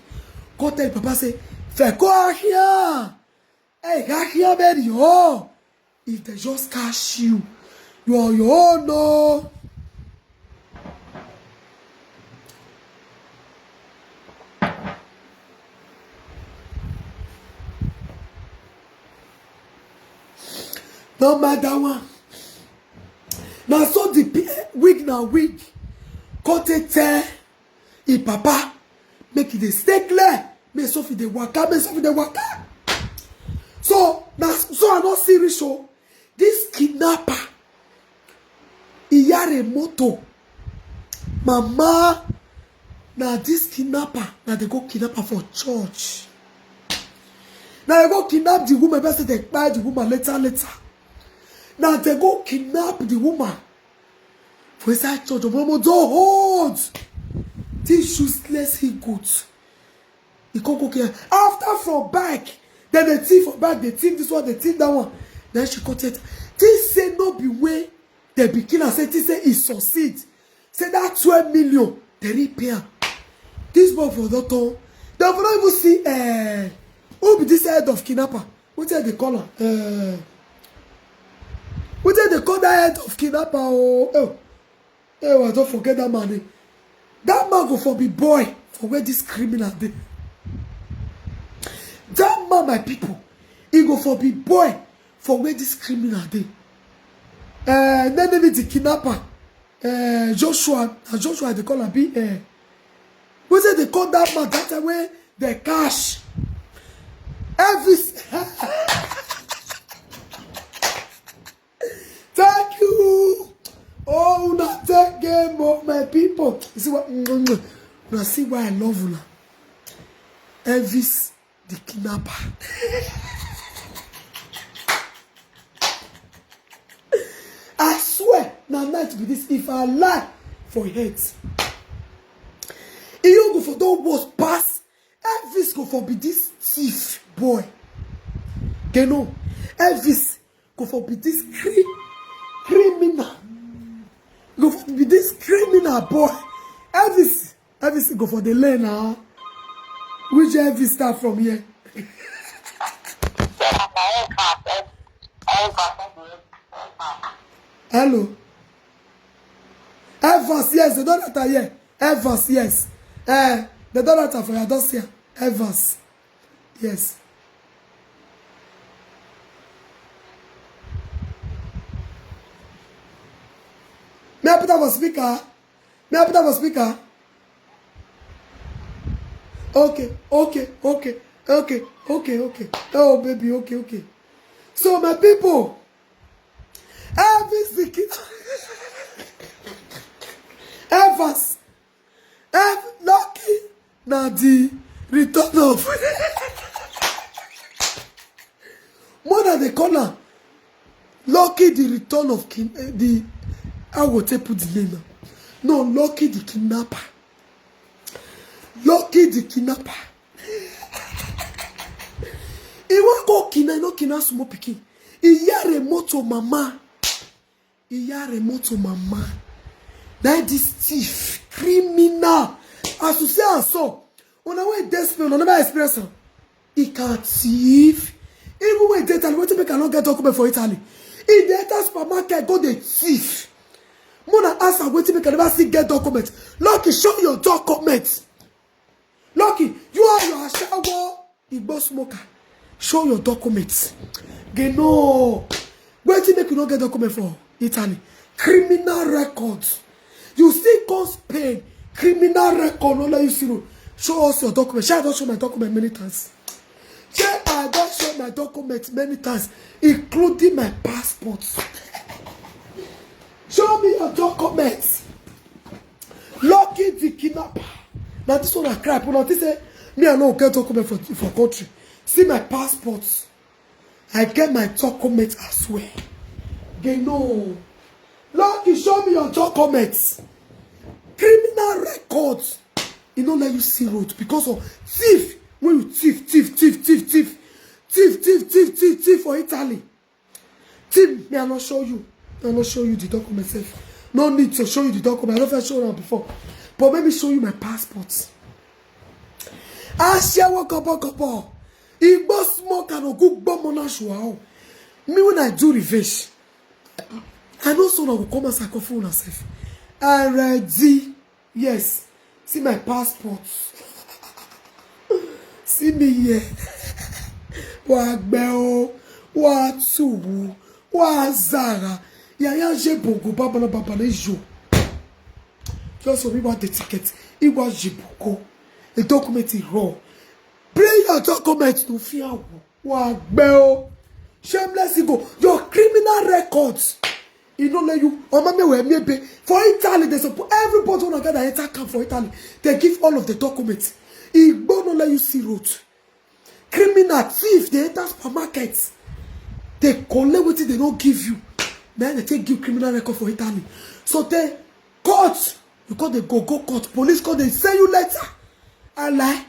Come tell papa say, "Feko ahia, hey ahia very oh." If they just catch you, you are your own no. No matter one. Now so the week na week. Come take tell him papa, make e dey stay clear. Make Sophie dey waka, make Sophie dey waka. So na so I no see reach o. This kidnapper, Iyare moto, mama, na this kidnapper na they go kidnap her for church. Na they go kidnap the woman, but say they buy the woman later later. Na they go kidnap the woman for inside church. Omomo don hold this useless he goat. He come go kill. After from back, then they thief for back, they thief this one, they thief that one. Then she cut it. This say no be way they be killer. Say this say he succeed. Say that twelve million they repay am. This boy for doctor, they for not even see. Eh, who be this head of kidnapper? Wetin they call am? Eh, wetin they call that head of kidnapper? Oh, oh, oh, I don't forget that man name. That man go for be boy for where this criminal dey. That man, my people, he go for be boy for where this criminal dey. Eh, name me the kidnapper. uh, Joshua, na Joshua they call am, be uh, wetin they call that man that time wey they cash. Elvis. Thank you. Oh, una take game, oh, my people. You see what? Una see why I love una. Elvis the kidnapper. I swear, na night be this. If I lie for head, e go for don worse pass. Elvis go for be this thief boy. They know Elvis go for be this cri criminal. Go for be this criminal boy. Elvis, Elvis go for the lane now. Which Elvis start from here? Hello. Evans, yes, the daughter here. Evans, yes. Eh, the daughter for your dossier. Evans. Yes. May I put up a speaker? May I put up a speaker? Okay, okay, okay, okay, okay, okay. Oh, baby, okay, okay. So, my people, Elvis the kid. Evans. Ev Lucky na the return of mother dey call am Lucky the return of kin eh, the how go take put the name now? No, Lucky the kidnapper. Lucky the kidnapper. He wan go kidnap, no kidnap small pikin. He hear a motor mama. Iya remoto mama. Na this thief, criminal. As you see am so, una wey dey Spain, una never experience am. He can thief. Even when dey Italy, wetin make I no get document for Italy? He dey enter supermarket go dey thief. Mona ask am wetin make I never still get document. Lucky, show your document. Lucky, you are your ashawo. Igbo smoker, show your documents. They know. Wetin make you no get document for Italy? Criminal record. You still come Spain. Criminal record no let you see road. Show us your document. Shey I don show my document many times? Shey I don show my document many times, including my passport? Show me your documents. Lucky the kidnapper. Na this one I cry. Una think say me I no get document for for country. See my passport. I get my document as well. They know. Lucky, show me your documents. Criminal records. E no let you see road because of thief. When you thief, thief, thief, thief, thief, thief, thief, thief, thief, thief for Italy. Team, me I no show you. I no show you the document sef. No need to show you the document. I no fit show am before. But let me show you my passport. Ashewo kopo kopo. Igbo smoke and ogugbo mona shuao. Me when I do revenge, I know so I go come as I come for una sef. I ready. Yes, see my passport. See me here. Wa gbe o, wa tuwu, wa zara. Ya ya je bogo babala babala ijo. Just for me want the ticket. It was jibuko. The document is wrong. Bring your document to fear. Wa gbe o. Shameless ego. Your criminal records. E no let you. Omo me we me be. For Italy, they support everybody when I gather enter camp for Italy. They give all of the documents. Igbo no let you see road. Criminal thief, they enter supermarket. They collect wetin they no give you. Then they take give criminal record for Italy. So they court, you call the go go court. Police call they send you letter. I lie.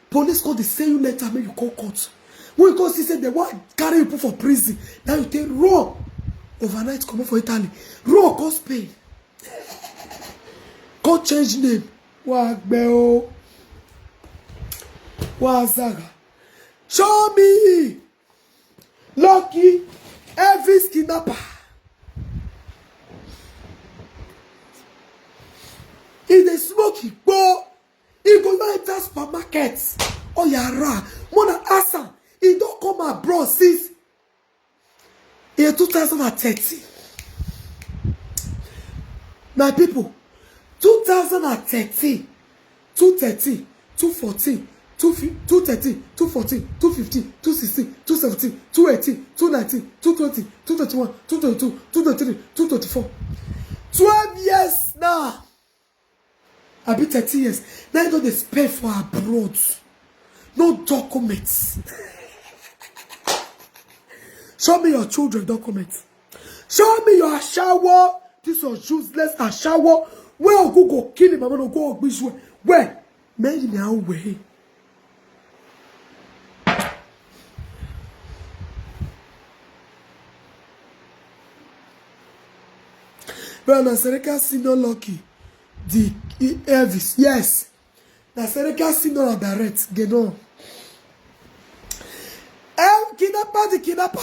Police call they send you letter make you call court. When you go see say they want carry you put for prison, now you take run overnight comot for Italy, run go Spain, go change name. Wa gbe o, wa zaga. Show me Lucky, Elvis kidnapper. He dey smoke igbo. He go now enter supermarket. Oyara, mona asa. He don come abroad since year two thousand and thirteen. My people, two thousand and thirteen, two thirteen, two fourteen, two fif-, two thirteen, two fourteen, two fifteen, two sixteen, two seventeen, two eighteen, two nineteen, two twenty, two twenty-one, two twenty-two, two twenty-three, two twenty-four. Twelve years now. Abi thirteen years. Now you don dey spend for abroad. No documents. Show me your children documents. Show me your ashawo. This was useless ashawo. Where Ogu go kill him, I'm gonna go Ogbishwe. Where? Many now where? Bro, na Serika Senior Lucky. The Elvis, yes. Na Serika Senior na direct. Geno. El kidnapper, the kidnapper.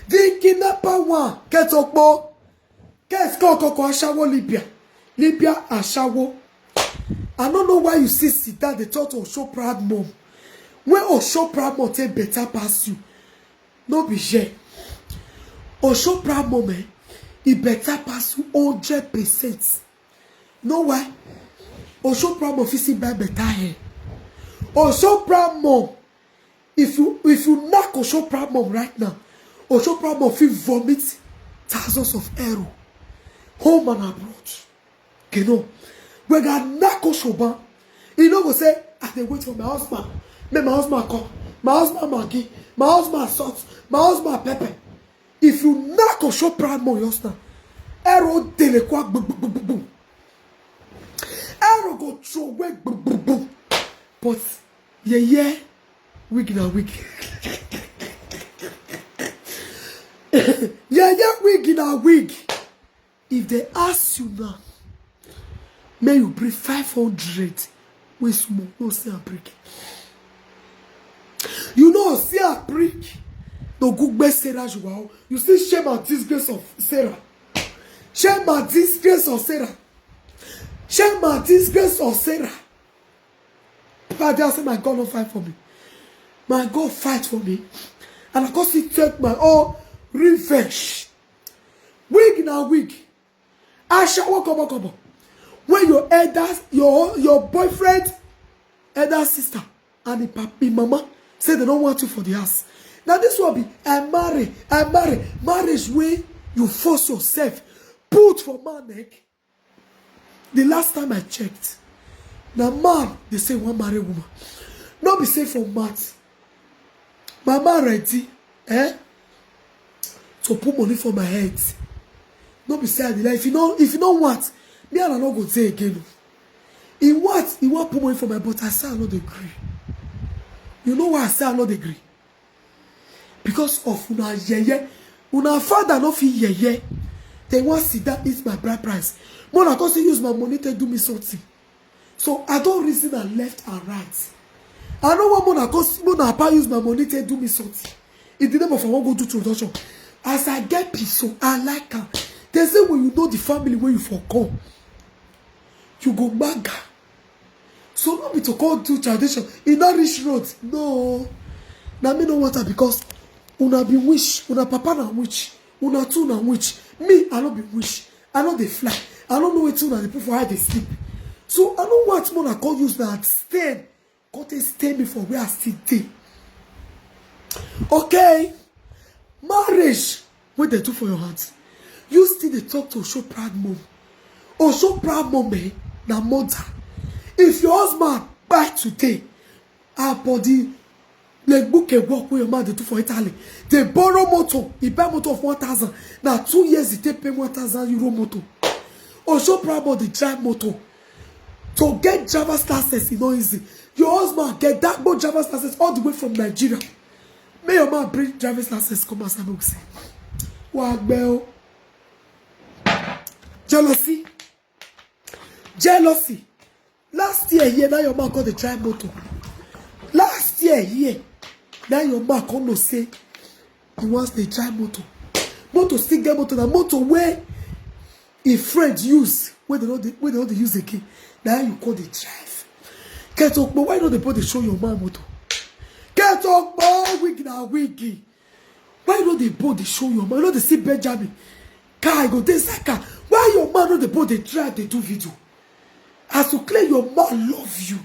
The kidnapper one. Ketokpo. Kes kokoko ashawo Libya. Libya ashawo. I don't know why you see sit down dey talk to Osho proud mom. When Osho proud mom take better pass you. No be here. Osho proud mom, eh, e better pass you hundred percent. Know why? Osho proud mom fit still buy better hair. Osho proud mom, if you, if you knock Osho proud mom right now, Osho proud mom fit vomit thousands of euro, home and abroad. You know, we got knock Oshoba. You know, go say, "I dey wait for my husband. May my husband come. My husband Maggi. My husband salt. My husband pepper." If you knock Osho proud mom, your stand. Euro delekwa boom, boom, boom, boom, boom. Euro go throw away boom, boom, boom. But yeah, yeah, wig na wig. Yeah, yeah, wig na wig. If they ask you now, may you bring five hundred. Wey small, no see am break. You know, see am break. No good best Sarah Joao. You see shame and disgrace of Sarah. Shame and disgrace of Sarah. Shame and disgrace of Sarah. Father, I say, "My God, don't fight for me. My God, fight for me." And I come still take my own revenge. Wig na wig. Ashawo kobo kobo. When your elder, your, your boyfriend, elder sister, and the pap-, the mama say they don't want you for the house. Now this will be a marry, a marry, marriage where you force yourself, put for man neck. The last time I checked, na man they say one marry woman. No be say for mat. My man ready, eh? To put money for my head. No be say I dey lie. If you know, if you know what, me and I no go dey again o. He want, he want put money for my, but I say I no dey gree. You know why I say I no dey gree? Because of una yeye. Una father no fit yeye. They want sit down eat my bride price. Mona come say use my money to do me something. So I don't reason am left and right. I no want Mona come see, Mona papa use my money to do me something. In the name of I wan go do introduction. As I get peace, so I like am. They say when you know the family where you for come, you go maga. So no be to call do tradition. E no reach road. No. Na me no want am because una be witch. Una papa na witch. Una too na witch. Me, I no be witch. I no dey fly. I no know wetin una dey put for eye dey sleep. So I no want more una come use na stain. Come take stain me for where I still dey. Okay. Marriage wey dem do for your hand. You still dey talk to Osho proud mom. Osho proud mom, eh, na mother. If your husband kpai today, her body, like book a work wey your man dey do for Italy, dey borrow motor, he buy motor of one thousand. Na two years he take pay one thousand euro motor. Osho proud mom dey drive motor. To get driver's license, e no easy. Your husband get that boy driver's license all the way from Nigeria. May your man bring driver's license come outside, make we see. Wa gbe o. Jealousy. Jealousy. Last year here, now your man come dey drive motor. Last year here, now your man come know say he wants to drive motor. Motor still get motor. Na motor wey him friend use, wey they no dey, wey they no dey use again. Na you come dey drive. Ketokpo, why you no dey bother show your man motor? Ketokpo, wig na wig. Why you no dey bother show your man? You no dey see Benjamin. Car go dey inside car. Why your man no dey both dey try dey do video? As you claim your man love you,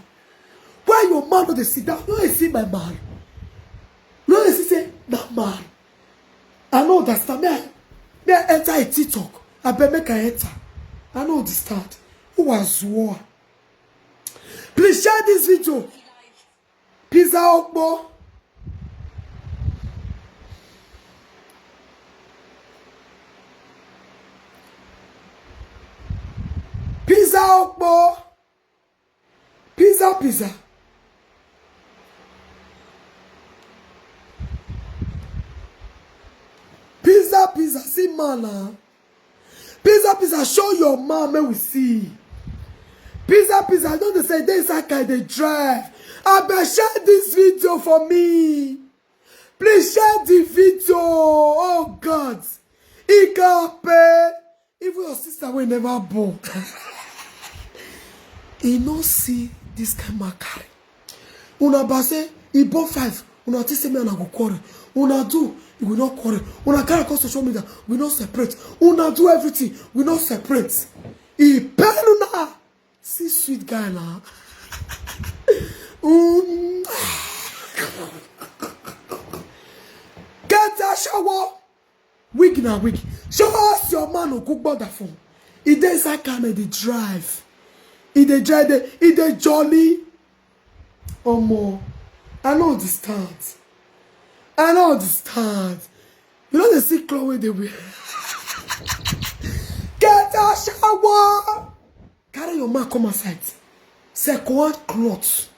why your man no dey sit down? No dey see my man. No dey see say na man. I no understand. Me I me I enter a TikTok. Abeg make I enter. I no understand. Who was war? Please share this video. Pizza Okpo. Pizza Okpo. Pizza, pizza. Pizza, pizza. See man now. Pizza, pizza. Show your man, may we see. Pizza, pizza. I don't say this I can dey drive. I beg share this video for me. Please share the video. Oh God. Ikape. Even your sister wey never born, e no see this kind man carry. Una ba say e born five. Una think say me and I go quarrel. Una do, we no quarrel. Una carry across social media, we no separate. Una do everything, we no separate. E pain una. See sweet guy na. Mm. Get a shower. Wig na wig. Show us your man Okugboda phone. E dey inside car, e dey drive. E dey drive, dey, e dey jolly. Omo, I no understand. I no understand. You know the sick clothes wey dey wear. Get a shower. Carry your man come outside. Second cloth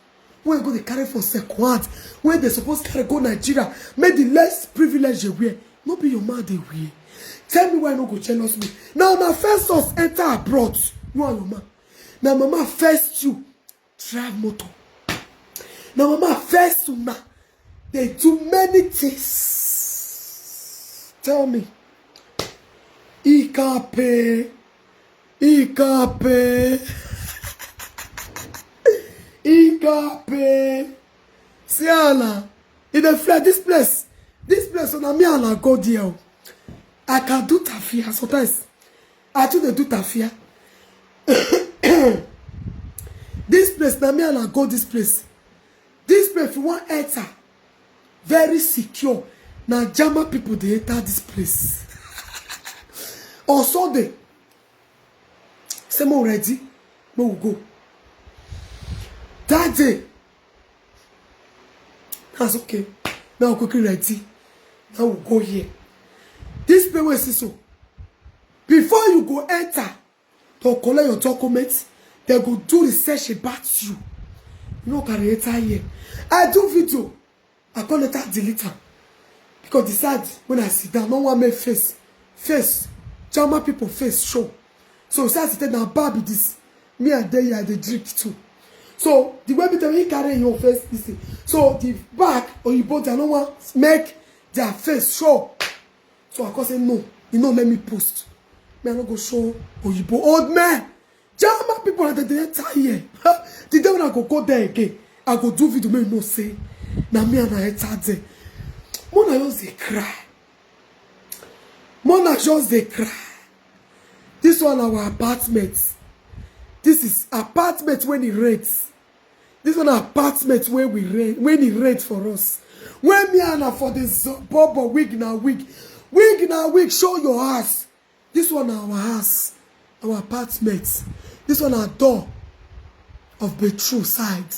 wey you go dey carry for second, wey dey suppose carry go Nigeria, make the less privilege dey wear. No be your man dey wear. Tell me why you no go jealous me. Now na first us enter abroad. You and your man. Na mama first you drive motor. Na mama first una dey do many things. Tell me. Ikape. Ikape. Ikape. See ala. E dey fly this place. This place, so na me and I go there. Oh. I can do tafia sometimes. I too dey do tafia. This place, na me and I go this place. This place, if you wan enter, very secure. Na German people dey enter this place. On Sunday, say mo ready, mo go. That day, that's okay. Now quickly ready. Now we go here. This place wey see so. Before you go enter, to collect your documents, they go do research about you. You no carry enter here. I do video. I call later delete am because the side when I sit down, no one make face face German people face show. So since I sit down, bad be this. Me I dey here, I dey drink too. So the way me tell you carry your face this thing. So the back or you both, I no want make their face show. So I come say no, you no let me post. Me I no go show oyibo old men. German people are the enter here. The day when I go go there again, I go do video make you know say na me and I enter there. Mona just dey cry. Mona just dey cry. This one our apartment. This is apartment when e rent. This one apartment wey we rent, when e rent for us. When me and her for the bobo wig na wig. Wig na wig, show your ass. This one na our house, our apartment. This one na door of bedroom side.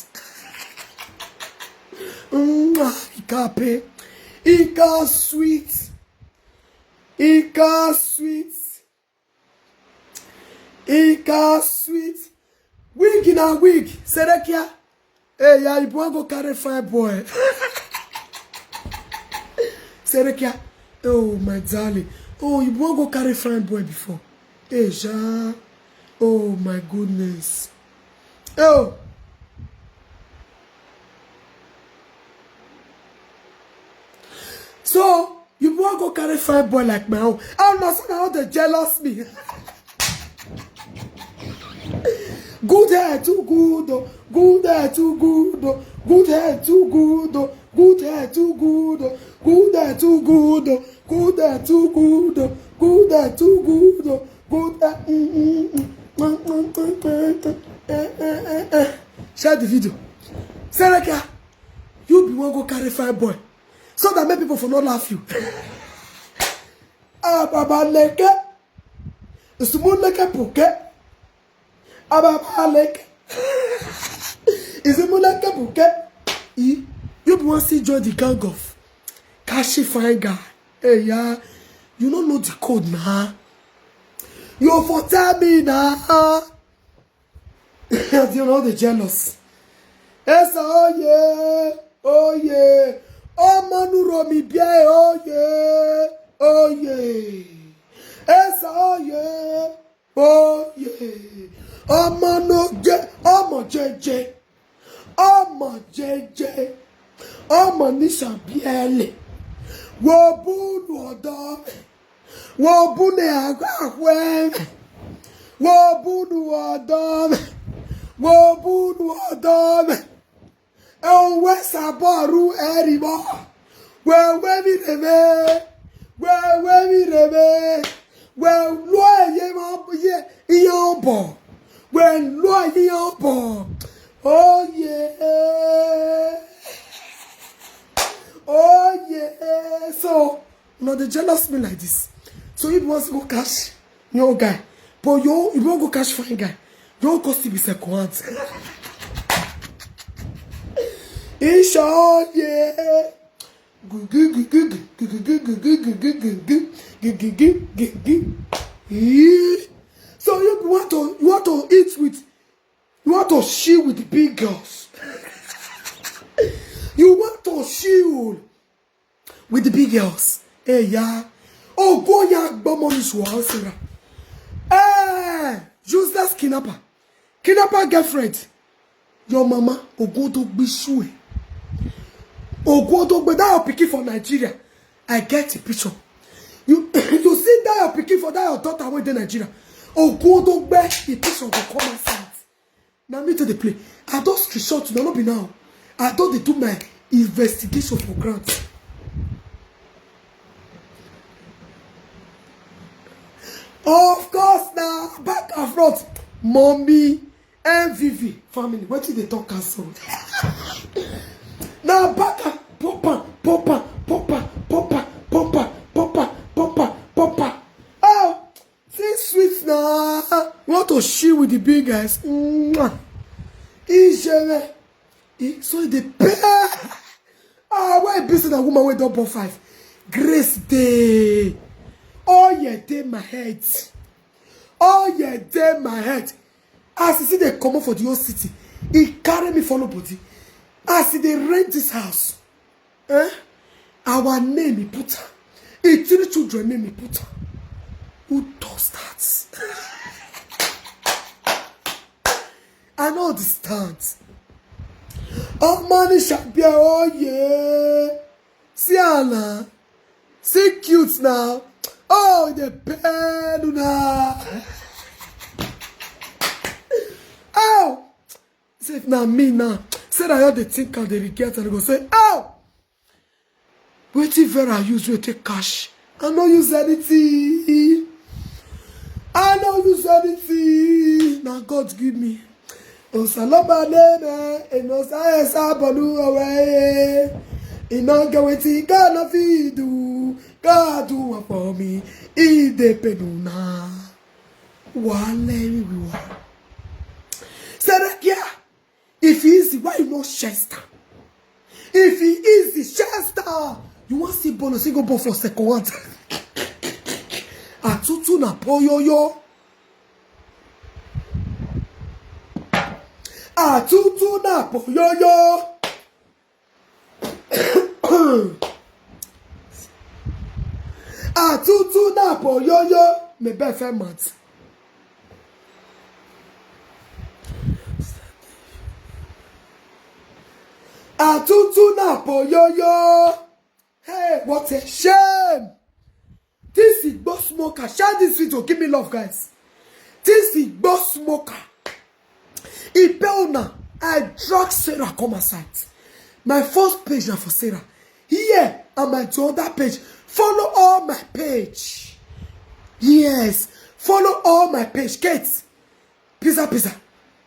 Mwah, ikape. Ika sweet. Ika sweet. Ika sweet. Wig na wig. Serekia. Hey, yeah, you wan go carry fine boy. Serekia. Oh, my darling. Oh, you wan go carry fine boy before. Hey, ja. Oh, my goodness. Oh. So, you wan go carry fine boy like my own. How na so na all dey jealous me. Good hair too good o, good hair too good o, good hair too good o, good hair too good o, good hair too good o, good hair too good o, good hair too good o, Good. Eh, mm, mm, mm, mm, mm, mm, mm, mm, eh, eh, eh, eh. Share the video. Sarah Kia, you be one go carry fine boy so that make people for not laugh you. Ah, Baba Leke. Sumu Leke Puke. Ababa Leke. Sumu Leke Puke. Eh, you be one see join the gang of Kashi fine guy. Hey, yeah. You don't know the code now. You for tell me now. You know the jealous. Esa oye, oye. Ọmọ nu ro mi bie oye, oye. Esa oye, oye. Ọmọ no je, ọmọ jeje. Ọmọ jeje. Ọmọ ni sabiele. Wo bunu ọdọ. Wo bunu agahwe. Wo bunu ọdọ. Wo bunu ọdọ. Ewe saboru erimo. Wewe mi reme. Wewe mi reme. We lo ye ma ye iyan bo. We lo ye iyan bo. Oh yeah. Oh yeah. So, you know, they jealous me like this. So you want to go cash your guy. But you, you won't go cash fine guy. You won't go see be second hand. Isha, oh yeah. Gu, gu, gu, gu, gu. Yee. So you want to, you want to eat with, you want to chill with the big girls. You want to chill with the big girls. Hey, yeah. Oh, go ya gbomo ni suwa sira. Eh, useless kidnapper. Kidnapper girlfriend. Your mama, Ogodogbe Shue. Ogodogbe, that your pikin for Nigeria. I get a picture. You, you see that your pikin for that your daughter wey dey Nigeria. Ogodogbe, the picture go come outside. Now me to the play. I don't screenshot, no, no be now. I don't dey do my investigation for grant. Of course, now back and front, mommy, M V V family. What did they talk us so? Now back and pop am, pop am, pop am, pop am, pop am, pop am, pop am, pop am, pop am. Oh, see sweet now. You want to chill with the big guys? Mwah. Ijere. Eh, so they pay. Ah, why be say that woman wey don born five? Grace dey. Oh yeah, dey my head. Oh yeah, dey my head. As you see, they come up for the whole city. He carry me follow body. As he dey rent this house, eh? Our name he put am. He three children name he put am. Who does that? I no understand. Ọmọ ní ṣàbíà, oh yeah. See her now. See cute now. Oh, the pen now. Oh. See if na me now. Say that you dey think and dey regret and go say, oh. Wetin Vera use wey take cash? I no use anything. I no use anything. Na God give me. Osaloba name, enosa esa bolu away. E no get wetin God no fit do. God do one for me. E dey pay no na. Wale we wa. Serekia. If e easy, why you no Chester? If e easy, Chester, you wan see bonus, you go born for second one. Atutu na poyoyo. Atutu na poyoyo. Atutu na poyoyo. Me be fair month. Atutu na poyoyo. Hey, what a shame. This Igbo smoker. Share this video. Give me love, guys. This Igbo smoker. Ipeona, I drag Sarah come aside. My first page na for Sarah. Here and my the other page. Follow all my page. Yes. Follow all my page, Kate. Pizza, pizza.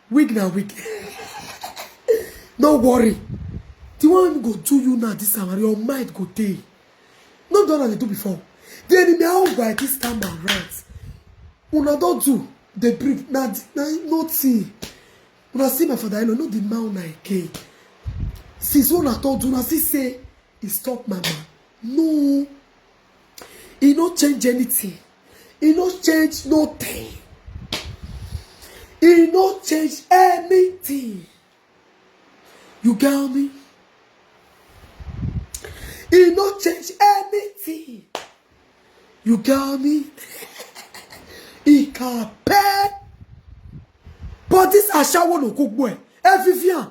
Wig na wig. No worry. The one go do you now, this time, your mind go dey. No done they do before. The enemy how why this time around. Una don't do. They breathe. Na, na nothing. Una see my father, I know the man na again. Since una don't do, una see say he stop my man. No. He no change anything. He no change nothing. He no change anything. You get me? He no change anything. You get me? He can pay. But this ashawo no cook boy. Hey, Vivian.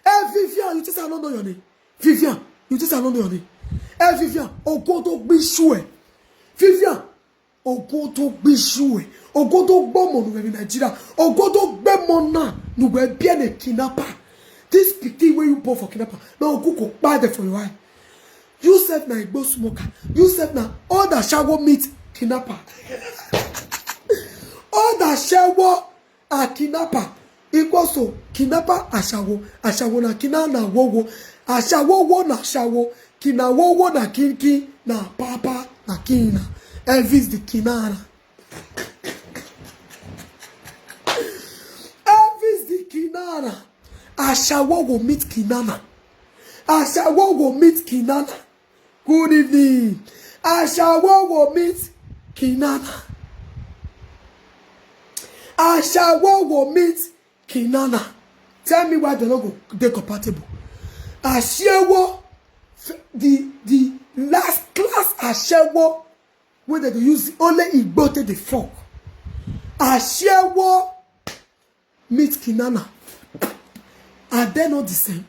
Hey, Vivian, you just don't know your name. Vivian, you just don't know your name. Hey, Vivian, Okoto Bishue. Vivian, Okoto Bishue. Okoto Bomo Nuwe Nigeria. Okoto Bemona Nuwe Biene Kinapa. This pity where you born for Kinapa. Now Okoto bad for your eye. You said na Igbo smoker. You said na all that shower meet Kinapa. All that shower a kidnapper equals to kidnapper ashawo. Ashawo na kina na wowo. Ashawo wo na ashawo. Kina wowo na kinki na papa na kina. Elvis the Kinana. Elvis the Kinana. Ashawo go meet Kinana. Ashawo go meet Kinana. Good evening. Ashawo go meet Kinana. Ashawo go meet Kinana. Tell me why they no go dey compatible. Ashawo, the the last class ashawo wey dem dey use only Igbo take dey fuck. Ashawo meet Kinana. Are they not the same?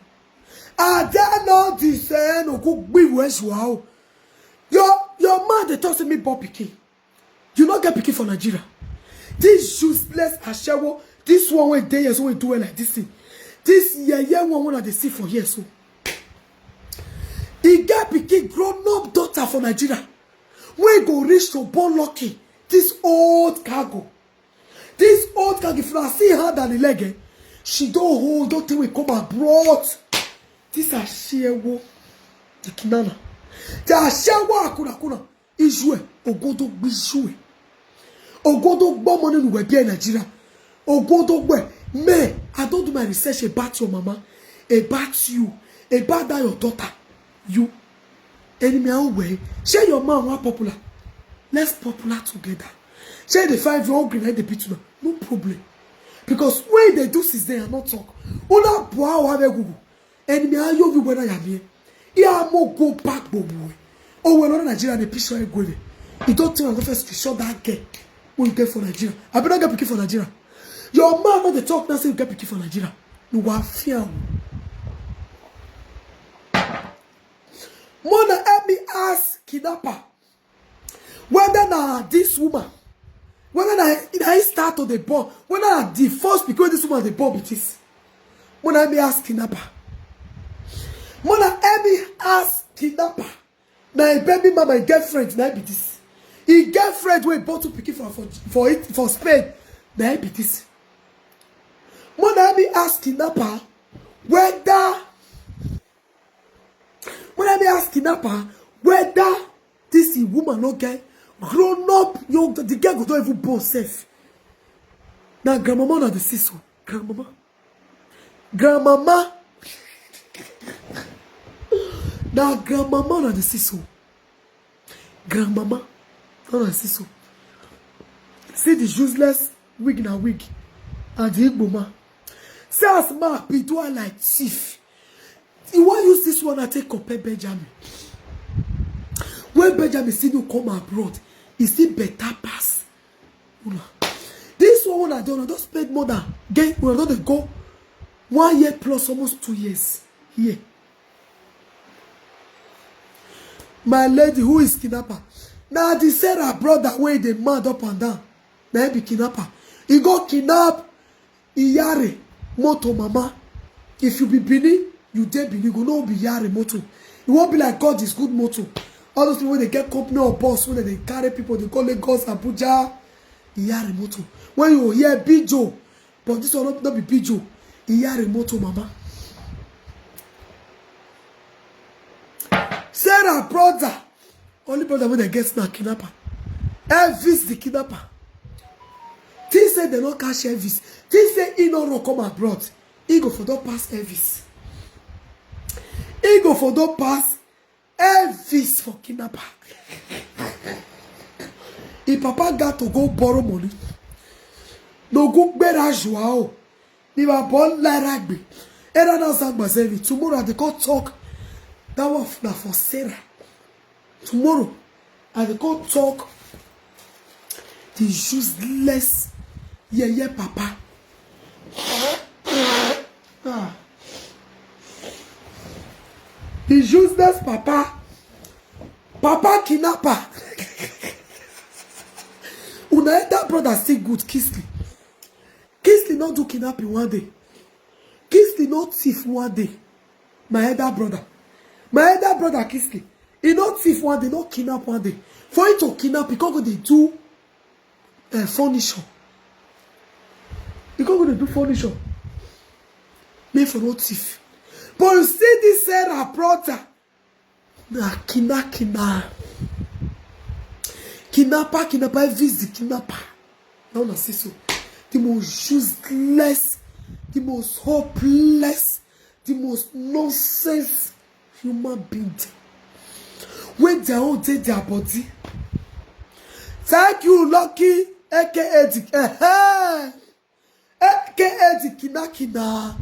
Are they not the same? Oku gbiwu esuwa o. Your your man dey talk say me born pikin. You no get pikin for Nigeria. This useless ashawo, this one wey dey here so wey do well like this thing. This yeye one wey I dey see for here so. E get pikin grown up daughter for Nigeria wey go reach to born lucky. This old cargo. This old cargo, if una see her than the leg, eh, she don hold, don take wey come abroad. This ashawo, the Kinana. The ashawo akuna kuna. Ijue, Ogodo Gbijue. Ogodo Gbomoni Nuwe Bia Nigeria. Ogodo Gbe. Me, I don't do my research about your mama, about you, about that your daughter. You. Enemy, how well? Share your man one popular. Let's popular together. Share the five your green the beat now. No problem. Because when they do since they are not talk. Una bua wa be gugu. Enemy, how you be when I am here? He am go back bobu. Oh well, Nigeria the picture go there. You don't tell the first to show that girl. When you get for Nigeria, I better get pikin for Nigeria. Your man not the talk now say you get pikin for Nigeria. You are fear. Mona help me ask kidnapper whether na this woman, whether na na he start to dey born, whether na the first pikin wey this woman dey born be this. Mona help me ask kidnapper. Mona help me ask kidnapper. Na him baby mama, him girlfriend, na him be this. Him girlfriend wey born two pikin for for for it for Spain, na him be this. Mona help me ask kidnapper whether Mona help me ask kidnapper whether this him woman no get grown up young the girl go don even born sef. Na grandmama na the sis o. Grandmama. Grandmama. Na grandmama na the sis o. Grandmama na the sis o. See the useless wig na wig and the Igbo man. See as man be do her like thief. You wan use this one and take compare Benjamin. When Benjamin still no come abroad, he still better pass una. This one una dey una don spend more than get una don dey go one year plus almost two years here. My lady, who is kidnapper? Na the Sarah brother wey dey mad up and down. Na him be kidnapper. He go kidnap Iyare motor mama. If you be Benin, you dey Benin, go no be Iyare motor. It won't be like God is good motor. All those people wey dey get company or bus wey dey carry people dey go Lagos, Abuja, Iyare moto. When you hear Bijo, but this one no, no be Bijo. Iyare moto, mama. Sarah brother, only brother wey dem get na kidnapper. Elvis the kidnapper. Think say dem no catch Elvis. Think say he no run come abroad. He go for don pass Elvis. He go for don pass Elvis for kidnapper. Him papa got to go borrow money. No go gbera Joao. Ni ba bon la ragbe. Era na sangba sevi. Tomorrow I dey come talk. That one na for Sarah. Tomorrow I dey come talk. The useless yeye papa. Ah. The useless papa. Papa kidnapper. Una elder brother still good, Kingsley. Kingsley no do kidnapping one day. Kingsley no thief one day. My elder brother. My elder brother Kingsley. He no thief one day, no kidnap one day. For him to kidnap, he come go dey do uh, furniture. He come go dey do furniture. Me for no thief. But you see this Sarah brother. Na kina kina. Kidnapper, kidnapper, every is the kidnapper. Now na see so. The most useless, the most hopeless, the most nonsense human being. When their own dey their body. Thank you, Lucky, A K A the, eh, eh. A K A the kina kina.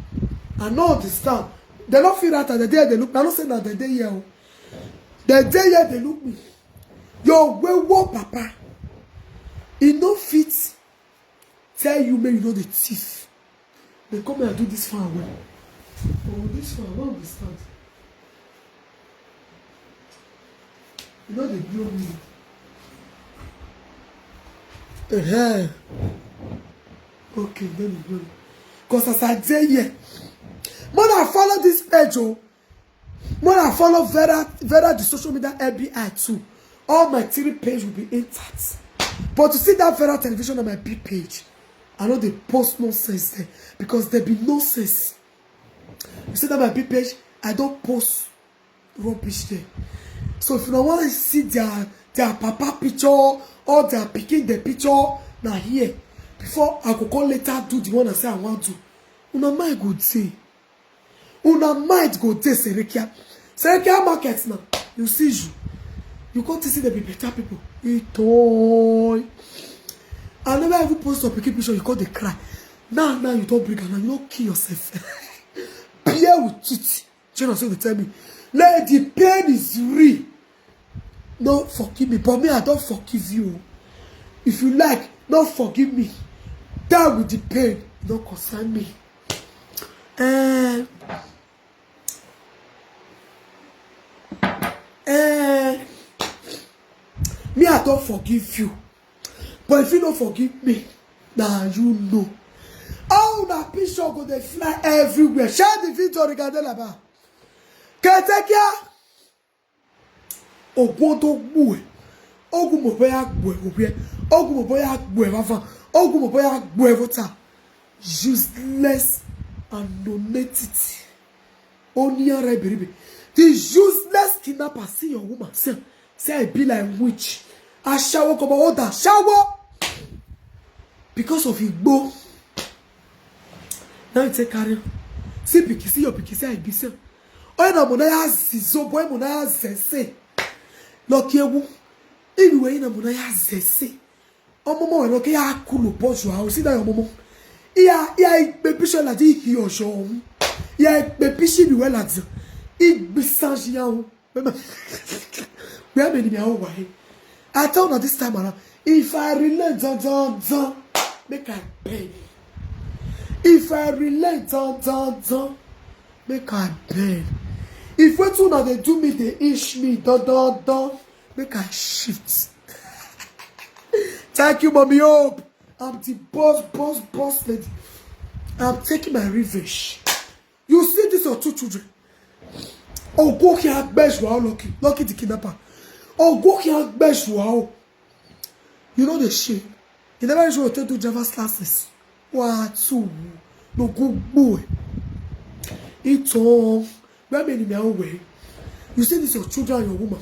I no understand. They no feel that the day they look. I no say na the day here. The day here they look me. Your wayward papa. He no fit tell you make you no dey thief. They come here do this far away. Oh, this far, I no understand. You know they blow me. Uh-huh. Okay, then you blow me. Because as I dey here, when I follow this page, oh, when I follow Vera, Vera the social media F B I too, all my three page will be intact. But you see that Vera television on my big page, I know they post nonsense there because there be nonsense. You see that my big page, I don't post rubbish there. So if you don't want to see their their papa picture or their picking the picture, now here before I go call later do the one I say I want to. Una mind go dey. Una mind go dey Serekia. Serekia market now. You see you. You go to see the be better people. Itoy. I never even post a picking picture. You go dey cry. Now, now you don't bring am. Now you don't kill yourself. Bear with it. Children still dey tell me, "Lady, the pain is real. No forgive me, but me, I don't forgive you. If you like, no forgive me. Die with the pain. No concern me." Eh, eh, me, I don't forgive you. But if you don't forgive me, now you know. How that picture go dey fly everywhere. Share the video, regardless about. Ketekia. Ogun tó gbù ẹ. Ogun mọ̀ bóyá gbù ẹ òbí ẹ. Ogun mọ̀ bóyá gbù ẹ bàbá. Ogun mọ̀ bóyá gbù ẹ vota. Useless and nonentity. Only a rebiribi. The useless kidnapper see your woman. Say, say I be like witch. Ashawo come out ashawo. Because of Igbo. Now you take carry. See pikin, see your pikin, say I be same. Oye na mona ya zizo, boy mona ya zese. Lucky ewu. Anyway, na mona ya zese. Omo mo lo ke ya kulo bojo a, o si da yo momo. Iya, iya, ikpe pisho la di hi ojo. Iya, ikpe pishi bi we la di. Igbi sanji ya o. Mama. Where many me awo wahe? I tell una this time around. If I relent, don, don, don, make I beg. If I relent, don, don, don, make I beg. If wetin una dey do me, dey ish me, don, don, don, make I shift. Thank you, Mommy Hope. I'm the boss, boss, boss lady. I'm taking my revenge. You see, these are two children. Ogo can gbẹ̀ṣù àwọn Lucky, Lucky the kidnapper. Ogo can gbẹ̀ṣù àwọn. You know the shame. You never reach where you take do driver's license. Wa tu no go boy. It's all. Where many me away? You see this your children and your woman.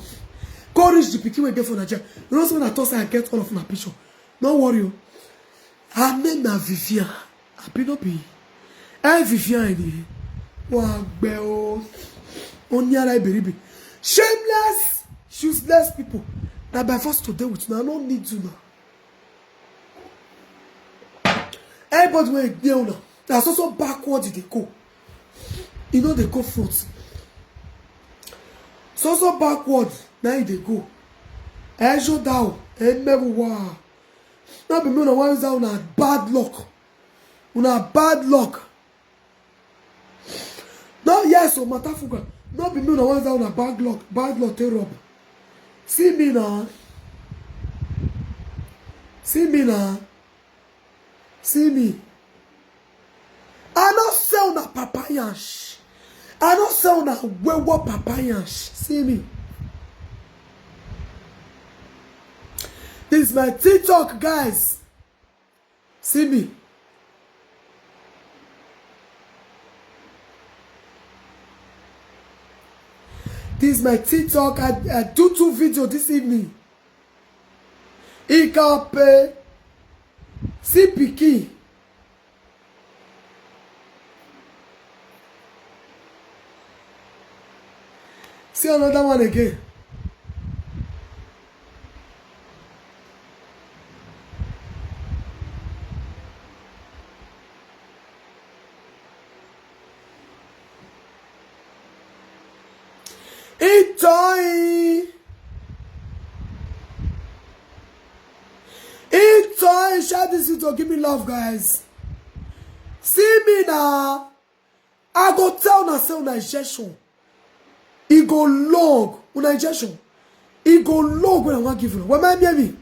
Go reach the pikin wey dey for Nigeria. You know say when I talk say I get all of my picture. No worry o. Her name na Vivian. Abi no be? Hey Vivian, wa gbe o. Only ara iberibe. Shameless, useless people. Na by force to deal with una. I no need una. Everybody wey dey una, na so so backward e dey go. E no dey go front. So so backward na e dey go. Ejo down, emewu wa. No be me una wan use that una bad luck. Una bad luck. No, yes, o Matafuga. No be me una wan use that una bad luck, bad luck take rob. See me na. See me na. See me. I no sell una papa yansh. I no sell una wewo papa yansh. See me. This is my TikTok, guys. See me. This is my TikTok. I, I do two video this evening. Ikape. See pikin. See another one again. Itoyin. Itoyin, share this video, give me love, guys. See me now. I go tell una say una injection. E go long. Una injection. E go long when I wan give una. Well, my baby.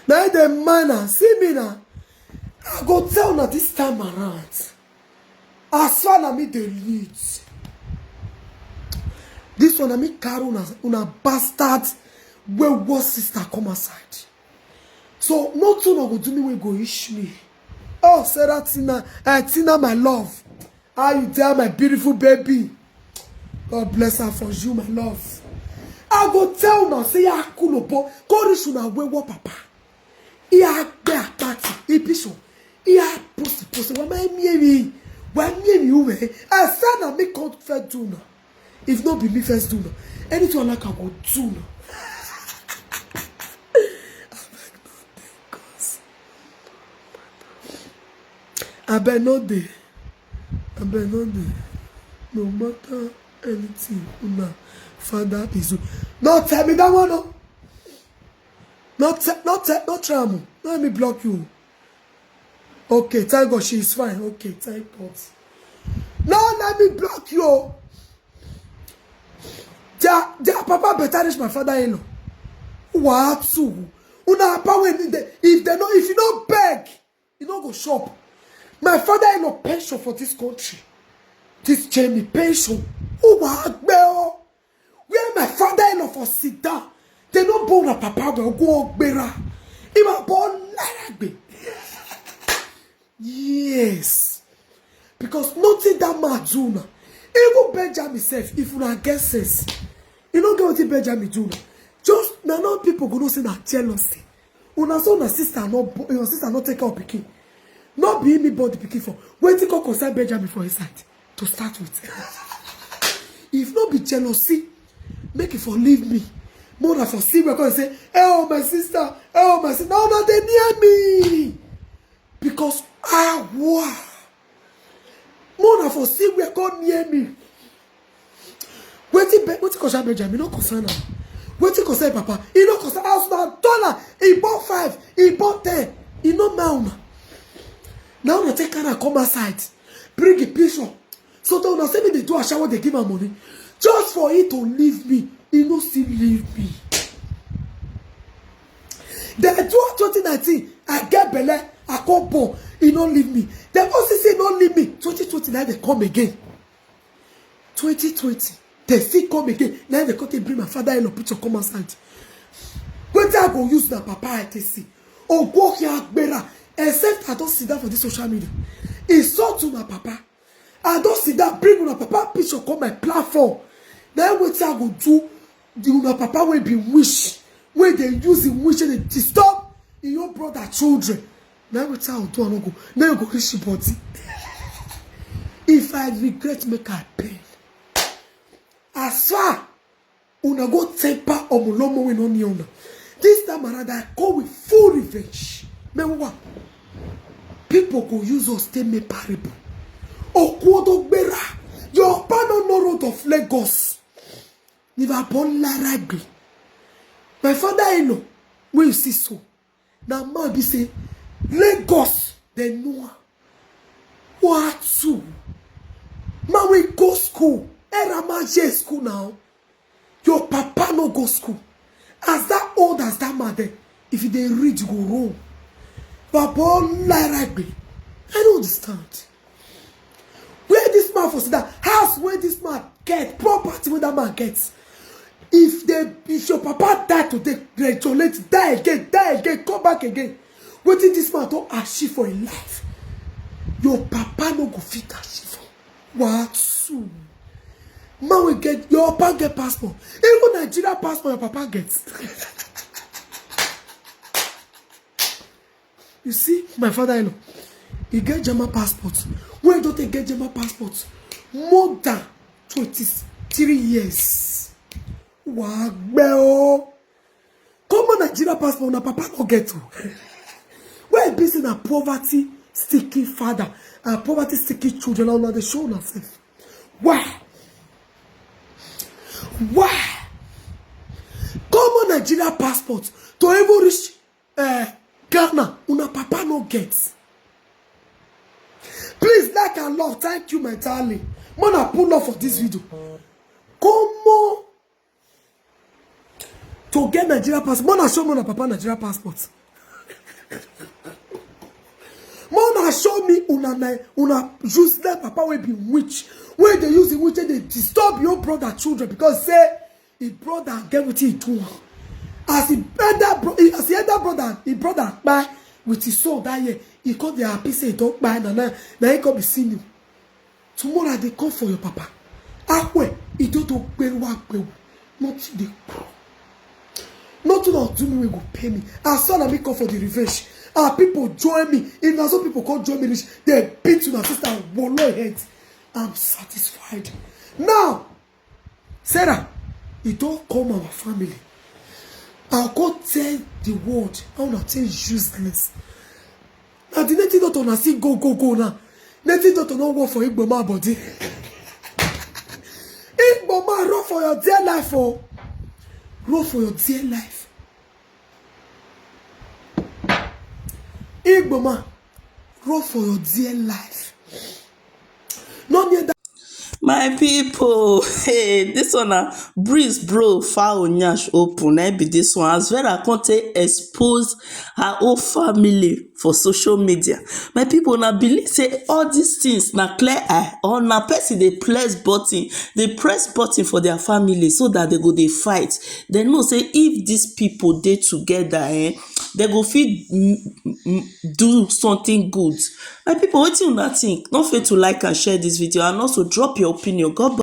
Now the man, see me now. I go tell una this time around. As far na me dey lead. This one na me carry una, una bastard wey worse sister come outside. So nothing una go do me wey go ish me. Oh, Sarah Tina, uh, Tina, my love. How you there, my beautiful baby? God bless her for you, my love. I go tell una say ya kulobo, go reach una wewo papa. Iya gbe apati, ibiso. Iya post post. Wa ma mi emi. Wa mi emi uwe. I said na me come first do now. If not be me first do now, anything I like I go do now. Abeg no dey, cause abeg no dey. Abeg no dey. No matter anything, una father is. No tell me that one, no. No te-, no te-, no try am o. No let me block you. Okay, thank God she is fine. Okay, thank God. No let me block you o. Their, their papa better reach my father-in-law. Wa tu. Una papa wey need dem, if dem no, if you no beg, you no go shop. My father-in-law pension for this country. This Jamie pension. Who wa gbe o? Where my father-in-law for sit down? They no born a papa well go gbera. He was born like. Yes. Because nothing that man do now. Even Benjamin self, if una get sense, you no get wetin Benjamin do now. Just now, now people go know say na jealousy. Una so una sister no bo-, your sister no take care of pikin. No be me born the pikin for. Wetin come concern Benjamin for inside to start with? If no be jealousy, make e for leave me. More than for see me come say, "Hey, oh my sister, hey, oh my sister." Now, now they near me. Because ah, wow. More than for see where come near me. Wetin be-, wetin concern Benjamin? No concern am. Wetin concern papa? E no concern. As na dollar, e born five, e born ten. E no matter una. Now una take carry am come outside, bring a picture. So tell una say me dey do ashawo, dey give am money, just for he to leave me. He no still leave me. Then twenty nineteen, I get belle, I come born. He no leave me. Dem go see say he no leave me. Twenty twenty, na dem come again. Twenty twenty, dem still come again. Na dem come take bring my father-in-law picture come outside. Wetin I go use na papa I take see? Ogoke agbera. Except I don sit down for this social media, insult una papa. I don sit down, bring una papa picture come my platform. Na wetin I go do? The una papa wey be witch, wey dey use him witch dey disturb him own brother children. Na wetin I go do? I no go. Na you go reach your body. If I regret, make I pay. As far una go temper omolomo wey no near una. This time around, I come with full revenge. Meanwhile, people go use us take make parable. Okuodo gbera, your papa no know road of Lagos. If I born Laragbe, my father-in-law, wey you see so, na man be say Lagos dem know am. What two? Man wey go school, era man share school now. Your papa no go school. As that old as that man there, if you dey read, you go roll. Baba Olaragbe, I don't understand. Where this man for sit down? House where this man get, property where that man gets. If they, if your papa die today, graduate, die again, die again, come back again. Wetin this man don achieve for him life, your papa no go fit achieve am. What? Man wey get, your papa get passport. Even Nigeria passport your papa get. You see, my father-in-law, he get German passport. When he don take get German passport, more than twenty-three years. Wàá gbẹ́ o. Common Nigeria passport, na papa no get o. Why e be say na poverty sticky father and poverty sticky children, una dey show una sef? Why? Why? Common Nigeria passport to even reach, eh, Ghana, una papa no get. Please like and love. Thank you, my darling. Mona pull up for this video. Common to get Nigeria passport. Mona show me una papa Nigeria passport. Mona show me una na, una useless papa wey be witch. Wey dey use the witch, dey disturb your brother children because say him brother get wetin he do am. As he elder bro-, as he elder brother, him brother kpai with his son that year, he come dey happy say he don kpai, na, na, na he come be senior. Tomorrow I dey come for your papa. Akwe, idodo gberu agbewu. Nothing dey grow. Nothing na do me wey go pay me. As soon as me come for the revenge, ah, people join me. If na so people come join me reach, they beat una sister and wolo head. I'm satisfied. Now, Sarah, e don come our family. I go tell the world how una take useless. Na the native doctor una see go, go, go now. Native doctor no work for Igboma body. Igboma, run for your dear life o. Run for your dear life. Igboma, run for your dear life. No near that. My people, hey, this one na breeze blow fowl nyash open. Na be this one. As Vera come take expose her whole family for social media. My people, na believe say all these things na clear eye, or na person dey press button, dey press button for their family so that they go dey fight. They know say if these people dey together, eh, they go fit, mm, mm, do something good. My people, wetin una think? No fail to like and share this video, and also drop your opinion. God bless.